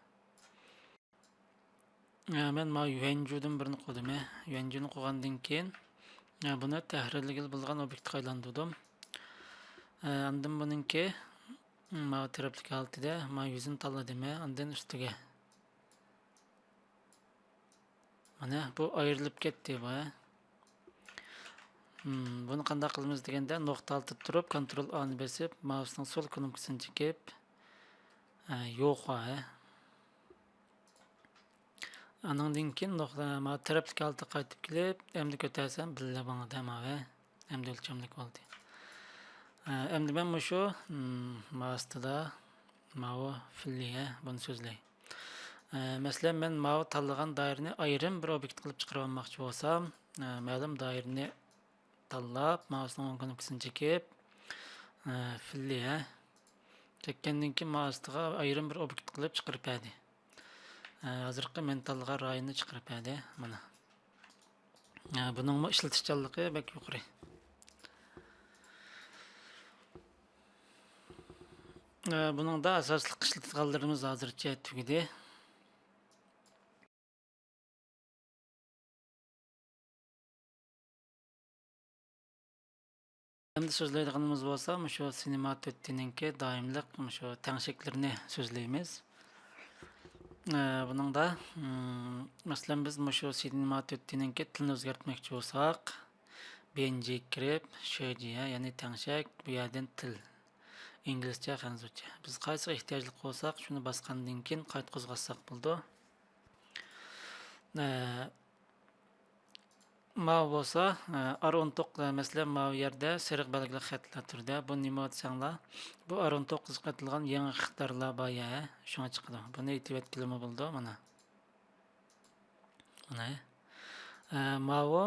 ئە، مەن ماۋۇ يۈەنجۇدىن بىرنى قۇردۇم. يۈەنجۇنى قۇرغاندىن كېيىن، ئە، بۇنى تەھرىرلىگىلى بولىدىغان ئوبيېكتقا ئايلاندۇردۇم. ئە، ئاندىن بۇنىڭكى، ماۋۇ تەرەپلىك ھالىتىدە ماۋۇ يۈزىنى تاللىدىم. ئاندىن ئۈستىگە. مانا بۇ ئايرىلىپ كەتتى بۇ. ھىم، بۇنى قانداق قىلىمىز دېگەندە، نۇقتا ئالتىدا تۇرۇپ، كونترول ئانى بېسىپ، ماۋۇسنىڭ سول كۇنۇپكىسىنى چېكىپ، ئە، يوخۇا، ھە. ئانىڭدىن كېيىن نۇقتا، ماۋۇ تەرەپلىك ھالىتىگە قايتىپ كېلىپ، ئەمدى كۆتەرسەم بىللە ماڭىدۇ، ماۋۇ، ھە. ئەمدى ئۆلچەملىك بولدى. ئە، ئەمدى مەن مۇشۇ، ھىم، ماۋۇ ئاستىدا ماۋۇ فىللىيە، بۇنى سۆزلەي. ئە، مەسىلەن، مەن ماۋۇ تاللىغان دائىرىنى ئايرىم بىر ئوبيېكت قىلىپ چىقىرىۋالماقچى بولسام، ئە، مەلۇم دائىرىنى تاللاپ، ماۋۇسنىڭ ئوڭ كۇنۇپكىسىنى چېكىپ، ئە، فىللىيە چەككەندىن كېيىن، ماۋۇ ئاستىغا ئايرىم بىر ئوبيېكت قىلىپ چىقىرىپ بەردى. ئە، ھازىرقى مەن تاللىغان رايوننى چىقىرىپ بەردى. مانا. ئە، بۇنىڭمۇ ئىشلىتىشچانلىقى بەك يۇقىرى. ئە، بۇنىڭدا ئاساسلىق ئىشلىتىدىغانلىرىمىز ھازىرچە تۈگىدى. ئەمدى سۆزلەيدىغىنىمىز بولسا، مۇشۇ سىنېما تۆتتىنىڭكى دائىملىق مۇشۇ تەڭشەكلىرىنى سۆزلەيمىز. ئە، بۇنىڭدا، ئىم، مەسىلەن، بىز مۇشۇ سىنېما تۆتتىنىڭكى تىلىنى ئۆزگەرتمەكچى بولساق، بىئېنجىگە كىرىپ، شۆجيە، يەنى تەڭشەك، بۇ يەردىن تىل. ئىنگلىزچە، خەنزۇچە. بىز قايسىغا ئېھتىياجلىق بولساق، شۇنى باسقاندىن كېيىن قايتا قوزغاتساق بولىدۇ. ئە، ماۋۇ بولسا، ئە، ئار ئون توققۇز، مەسىلەن، ماۋۇ يەردە سېرىق بەلگىلىك خەتلەر تۇرىدۇ. بۇ نېمە دېسەڭلار، بۇ ئار ئون توققۇزغا ئېتىلغان يېڭى ئىقتىدارلار بار يا، شۇڭا چىقىدۇ. بۇنى ئېتىۋەتكىلىمۇ بولىدۇ، مانا. مانا. ئە، ماۋۇ،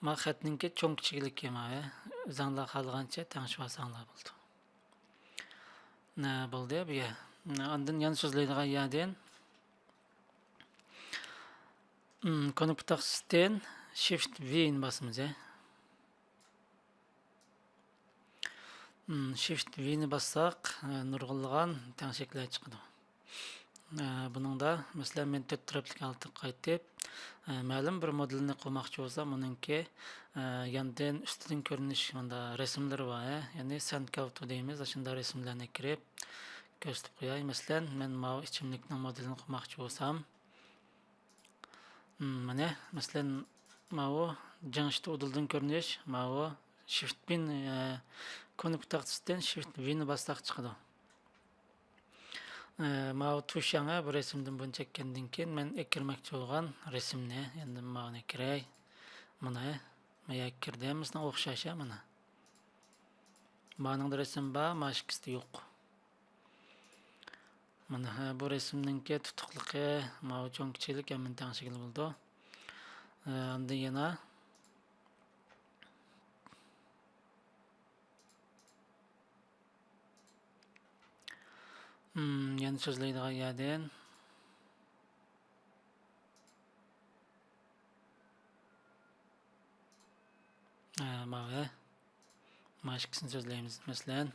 ما خەتنىڭكى چوڭ كىچىكلىكى ماۋۇ. ئۆزەڭلار خالىغانچە تەڭشىۋالساڭلار بولىدۇ. نە، بولدى بۇ يەر. ئاندىن يەنە سۆزلەيدىغان يەردىن، ئىم، كۇنۇپكا تاختىسىدىن شىفت ۋىنى باسىمىز، ھە. ئىم، شىفت ۋىنى باسساق، ئە، نۇرغۇنلىغان تەڭشەكلەر چىقىدۇ. ئە، بۇنىڭدا، مەسىلەن، مەن تۆت تەرەپلىك ھالەتكە قايتىپ، ئە، مەلۇم بىر مودېلنى قۇرماقچى بولسام، ئۇنىڭكى، ئە، ياندىن ئۈستىدىن كۆرۈنۈش مۇنداق رەسىملىرى بار، ھە؟ يەنى سەنكاۋتۇ دەيمىز، ئاشۇنداق رەسىملەرنى كىرىپ كۆرسىتىپ قوياي. مەسىلەن، مەن ماۋۇ ئىچىملىكنىڭ مودېلىنى قۇرماقچى بولسام، مم، مانا، مەسىلەن، ماۋۇ جىڭشىتى ئۇدۇلدىن كۆرۈنۈش، ماۋۇ شىفت ۋىن، ئە، كۇنۇپكا تاختىسىدىن شىفت ۋىنى باسساق چىقىدۇ. ئە، ماۋۇ تۇشياڭ، ئە، بۇ رەسىمدىن بۇنى چەككەندىن كېيىن، مەن ئەكىرمەكچى بولغان رەسىمنى، ئەمدى ماۋۇنى كىرەي. مانا، ما يەرگە كىردى، ھەممىسىنىڭ ئوخشاش، ئە، مانا. مانىڭدا رەسىم بار، ما ئىككىسىدە يوق. مانا، ھە، بۇ رەسىمنىڭكى تۇتۇقلۇقى، ماۋۇ چوڭ كىچىكلىك ھەممىنى تەڭشىگىلى بولىدۇ. ئە، ئاندىن يەنە، مم، يەنە سۆزلەيدىغان يەردىن. ئە، ماۋۇ. ما ئىككىسىنى سۆزلەيمىز. مەسىلەن،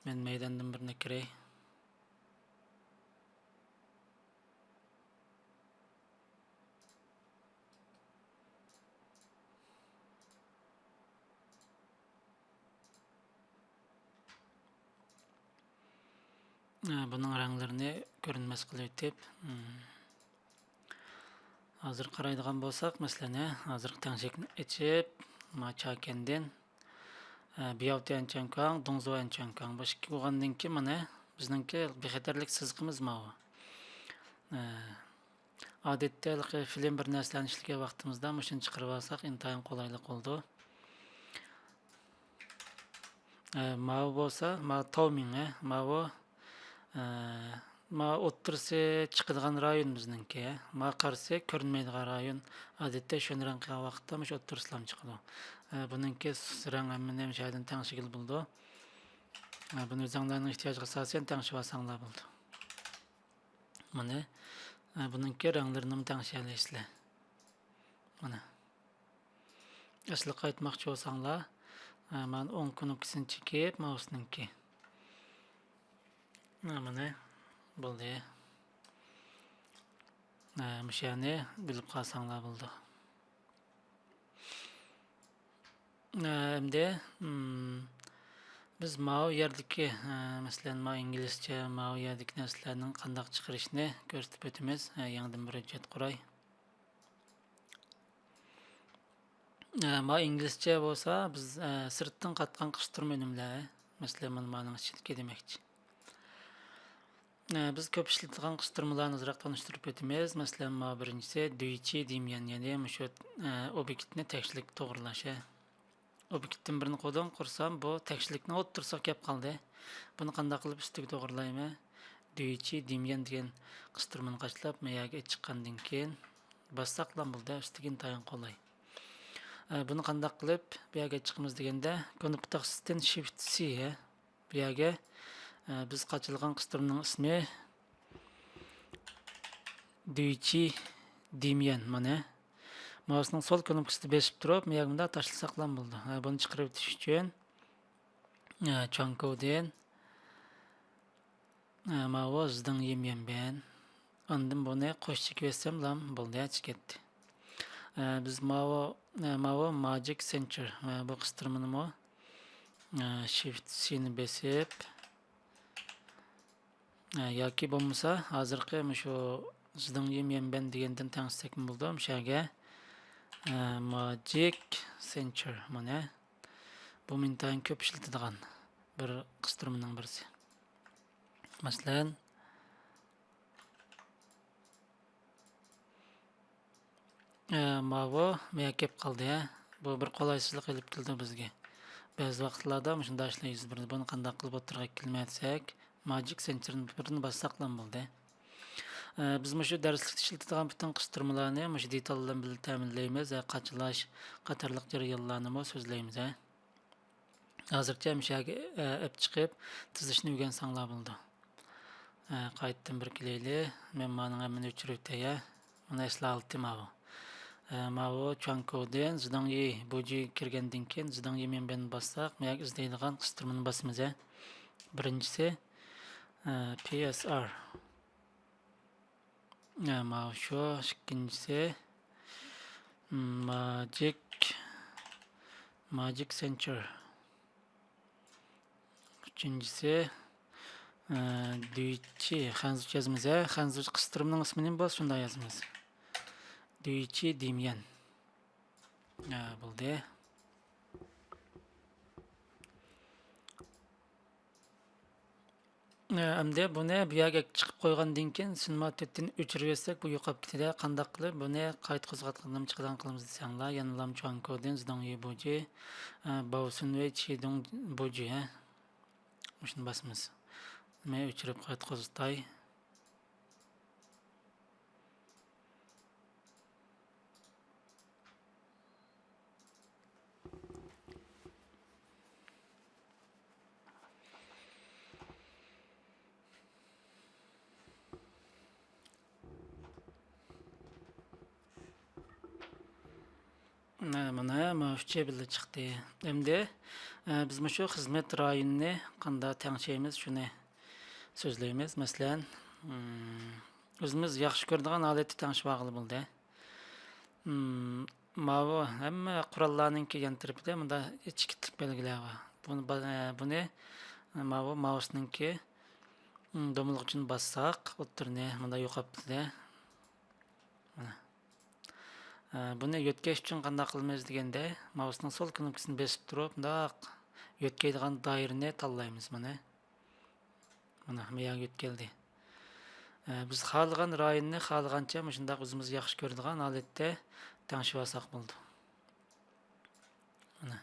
مەن مەيداندىن بىرنى كىرەي. ئە، بۇنىڭ رەڭلىرىنى كۆرۈنمەس قىلىۋېتىپ، مم. ھازىر قارايدىغان بولساق، مەسىلەن، ھازىرقى تەڭشەكنى ئېچىپ، ما چاكەندىن، ئە، بياۋتيەن چيەنكۇاڭ، دۇڭزۇەن چيەنكۇاڭ، بۇ ئىككى بولغاندىن كېيىن، مانا، بىزنىڭكى بىخەتەرلىك سىزىقىمىز ماۋۇ. ئە، ئادەتتە ھېلىقى فىلىم بىر نەرسىلەرنى ئىشلىگەن ۋاقتىمىزدا مۇشۇنى چىقىرىۋالساق، ئىنتايىن قولايلىق بولىدۇ. ئە، ماۋۇ بولسا، ماۋۇ تاۋمىڭ، ئە، ماۋۇ، ئە، ما ئوتتۇرىسى چىقىدىغان رايون بىزنىڭكى. ما قارىسى كۆرۈنمەيدىغان رايون. ئادەتتە شۇنى رەڭ قىلغان ۋاقىتتا مۇشۇ ئوتتۇرىسىلام چىقىدۇ. ئە، بۇنىڭكى سۇس رەڭ ھەممىنى مۇشۇ يەردىن تەڭشىگىلى بولىدۇ. ئە، بۇنى ئۆزۈڭلارنىڭ ئېھتىياجىغا ئاساسەن تەڭشىۋالساڭلار بولىدۇ. مانا، ئە، بۇنىڭكى رەڭلىرىنىمۇ تەڭشىيەلەيسىلەر. مانا. ئەسلىگە قايتماقچى بولساڭلار، ئە، مانا ئوڭ كۇنۇپكىسىنى چېكىپ، ماۋسنىڭكى. ئە، مانا، بولدى. ئە، مۇشۇ يەرنى بىلىپ قالساڭلار بولىدۇ. ئە، ئەمدى، مم، بىز ماۋۇ يەردىكى، ئە، مەسىلەن، ماۋۇ ئىنگلىزچە، ماۋۇ يەردىكى نەرسىلەرنىڭ قانداق چىقىرىشىنى كۆرسىتىپ ئۆتىمىز. ئە، يېڭىدىن بىر ھۆججەت قۇراي. ئە، ما ئىنگلىزچە بولسا، بىز، ئە، سىرتتىن قاتقان قىستۇرما ئۈنۈملەر، مەسىلەن، مانا مانىڭ ئىچىدىكى دېمەكچى. ئە، بىز كۆپ ئىشلىتىدىغان قىستۇرمىلارنى ئازراق تونۇشتۇرۇپ ئۆتىمىز. مەسىلەن، ما بىرىنچىسى، دۈيچى دېميەن، يەنى مۇشۇ، ئە، ئوبيېكتنى تەكشىلىك توغرىلاش. ئوبيېكتتىن بىرنى قويدۇم، قۇرسام، بۇ تەكشىلىكنىڭ ئوتتۇرىسىغا كەپ قالدى. بۇنى قانداق قىلىپ ئۈستىگە توغرىلايمەن؟ دۈيچى دېميەن دېگەن قىستۇرمىنى قاچىلاپ، مەيەگە چىققاندىن كېيىن، باسساقلا بولدى، ئۈستىگە ئىنتايىن قولاي. ئە، بۇنى قانداق قىلىپ بۇ يەرگە چىقىمىز دېگەندە، كۇنۇپكا تاختىسىدىن شىفت سى، ھە، بۇ يەرگە، ئە، بىز قاچىلىغان قىستۇرمىنىڭ ئىسمى دۈيچى دېميەن، مانا. ماۋسنىڭ سول كۇنۇپكىسىدا بېسىپ تۇرۇپ، بۇ يەرگە مۇنداق تاشلىساقلا بولىدۇ. ھە، بۇنى چىقىرىۋېتىش ئۈچۈن، ئە، چۇاڭكودىن ئە، ماۋۇ زىدىڭ يىميەنبەن. ئاندىن بۇنى قوش چېكىۋەتسەملا بولدى، چىقىپ كەتتى. ئە، بىز ماۋۇ، ئە، ماۋۇ ماجىك سېنچۇر، ئە، بۇ قىستۇرمىنىمۇ، ئە، شىفت سىنى بېسىپ، ئە، ياكى بولمىسا ھازىرقى مۇشۇ زىدىڭ يىميەنبەن دېگەندىن تەڭشىسەكمۇ بولىدۇ. مۇشۇ يەرگە، ئە، ماجىك سېنچۇر، مانا. بۇ ئىنتايىن كۆپ ئىشلىتىدىغان بىر قىستۇرمىنىڭ بىرسى. مەسىلەن، ئە، ماۋۇ مەيەگە كەپ قالدى، ھە. بۇ بىر قولايسىزلىق ئېلىپ كېلىدۇ بىزگە. بەزى ۋاقىتلاردا مۇشۇنداق ئىشلار يۈز بېرىدۇ. بۇنى قانداق قىلىپ ئوتتۇرىغا ئەكەلمەسەك، ماجىك سېنچۇرنى بىرنى باسساقلا بولدى. ئە، بىز مۇشۇ دەرسلىكتە ئىشلىتىدىغان پۈتۈن قىستۇرمىلارنى مۇشۇ دېتال بىلەن بىللە تەمىنلەيمىز، ھە، قاچىلاش قاتارلىق جەريانلارنىمۇ سۆزلەيمىز، ھە. ھازىرچە مۇشۇ يەرگە، ئە، ئەپ چىقىپ تىزىشنى ئۆگەنسەڭلار بولىدۇ. ئە، قايتىدىن بىر كېلەيلى. مەن مانىڭ ھەممىنى ئۆچۈرۈۋېتەي، ھە. مانا ئەسلى ھالىتى ماۋۇ. ئە، ماۋۇ چۇاڭكودىن زىداڭيى بۇجى كىرگەندىن كېيىن زىداڭيى مەنبەنى باسساق، مۇ يەرگە ئىزدەيدىغان قىستۇرمىنى باسىمىز، ھە. بىرىنچىسى، ئە، پى ئېس ئار. ئە، ماۋۇ شۇ. ئىككىنچىسى، ماجىك، ماجىك سېنچۇر. ئۈچىنچىسى، ئە، دۈيچى، خەنزۇچە يازىمىز، ھە، خەنزۇچە قىستۇرمىنىڭ ئىسمىنى بولسا شۇنداق يازىمىز. دۈيچى دېميەن. ھە، بولدى. ئە، ئەمدى بۇنى بۇ يەرگە چىقىپ قويغاندىن كېيىن، سىنما تۆتتىن ئۆچۈرۈۋەتسەك، بۇ يوقاپ كېتىدۇ. قانداق قىلىپ بۇنى قايتا قوزغاتقىلىمىز، چىقىدىغان قىلىمىز دېسەڭلار، يەنىلا چۇاڭكودىن زىداڭ يۈبۇجى، ئە، باۋسۈن ۋە چىدۇڭ بۇجى، ھە. مۇشۇنى باسىمىز. مەن ئۆچۈرۈپ قايتا قوزغىتاي. مانا، مانا، مانا ئۈچى بىللە چىقتى. ئەمدى، ئە، بىز مۇشۇ خىزمەت رايونىنى قانداق تەڭشەيمىز، شۇنى سۆزلەيمىز. مەسىلەن، ئىم، ئۆزىمىز ياخشى كۆرىدىغان ھالەتتە تەڭشىۋالغىلى بولدى. ئىم، ماۋۇ ھەممە قوراللارنىڭكى يان تەرىپىدە مۇنداق چېكىتلىك بەلگىلەر بار. بۇنى با-، ئە، بۇنى، ئە، ماۋۇ مائۇسنىڭكى، ئىم، دومىلىقى ئۈچۈن باسساق، ئوتتۇرىنى مۇنداق يوقاپ كېتىدۇ. مانا. ئە، بۇنى يۆتكەش ئۈچۈن قانداق قىلىمىز دېگەندە، مائۇسنىڭ سول كۇنۇپكىسىنى بېسىپ تۇرۇپ، مۇنداق يۆتكەيدىغان دائىرىنى تاللايمىز، مانا. مانا، مۇ يەرگە يۆتكەلدى. ئە، بىز خالىغان رايوننى خالىغانچە مۇشۇنداق ئۆزىمىز ياخشى كۆرىدىغان ھالەتتە تەڭشىۋالساق بولىدۇ. مانا.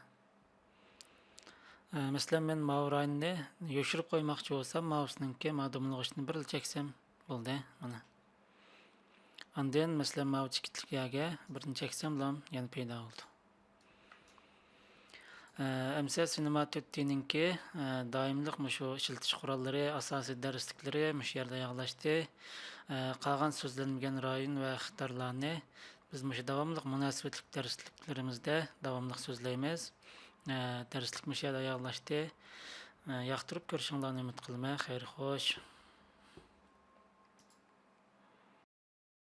ئە، مەسىلەن، مەن ماۋۇ رايوننى يوشۇرۇپ قويماقچى بولسام، ماۋۇسىنىڭكى ماۋۇ دومىلىغۇچنى بىرلا چەكسەم بولدى، مانا. ئاندىن، مەسىلەن، ماۋۇ چېكىتلىك يەرگە بىرنى چەكسەملا يەنە پەيدا بولىدۇ. ئە، ئەمسە سىنېما تۆت دى نىڭكى، ئە، دائىملىق مۇشۇ ئىشلىتىش قوراللىرى، ئاساسىي دەرسلىكلىرى مۇشۇ يەردە ئاياغلاشتى. ئە، قالغان سۆزلەنمىگەن رايون ۋە ئىقتىدارلارنى بىز مۇشۇ داۋاملىق مۇناسىۋەتلىك دەرسلىكلىرىمىزدە داۋاملىق سۆزلەيمىز. ئە، دەرسلىك مۇشۇ يەردە ئاياغلاشتى. ئە، ياقتۇرۇپ كۆرۈشۈڭلارنى ئۈمىد قىلىمەن. خەير خوش.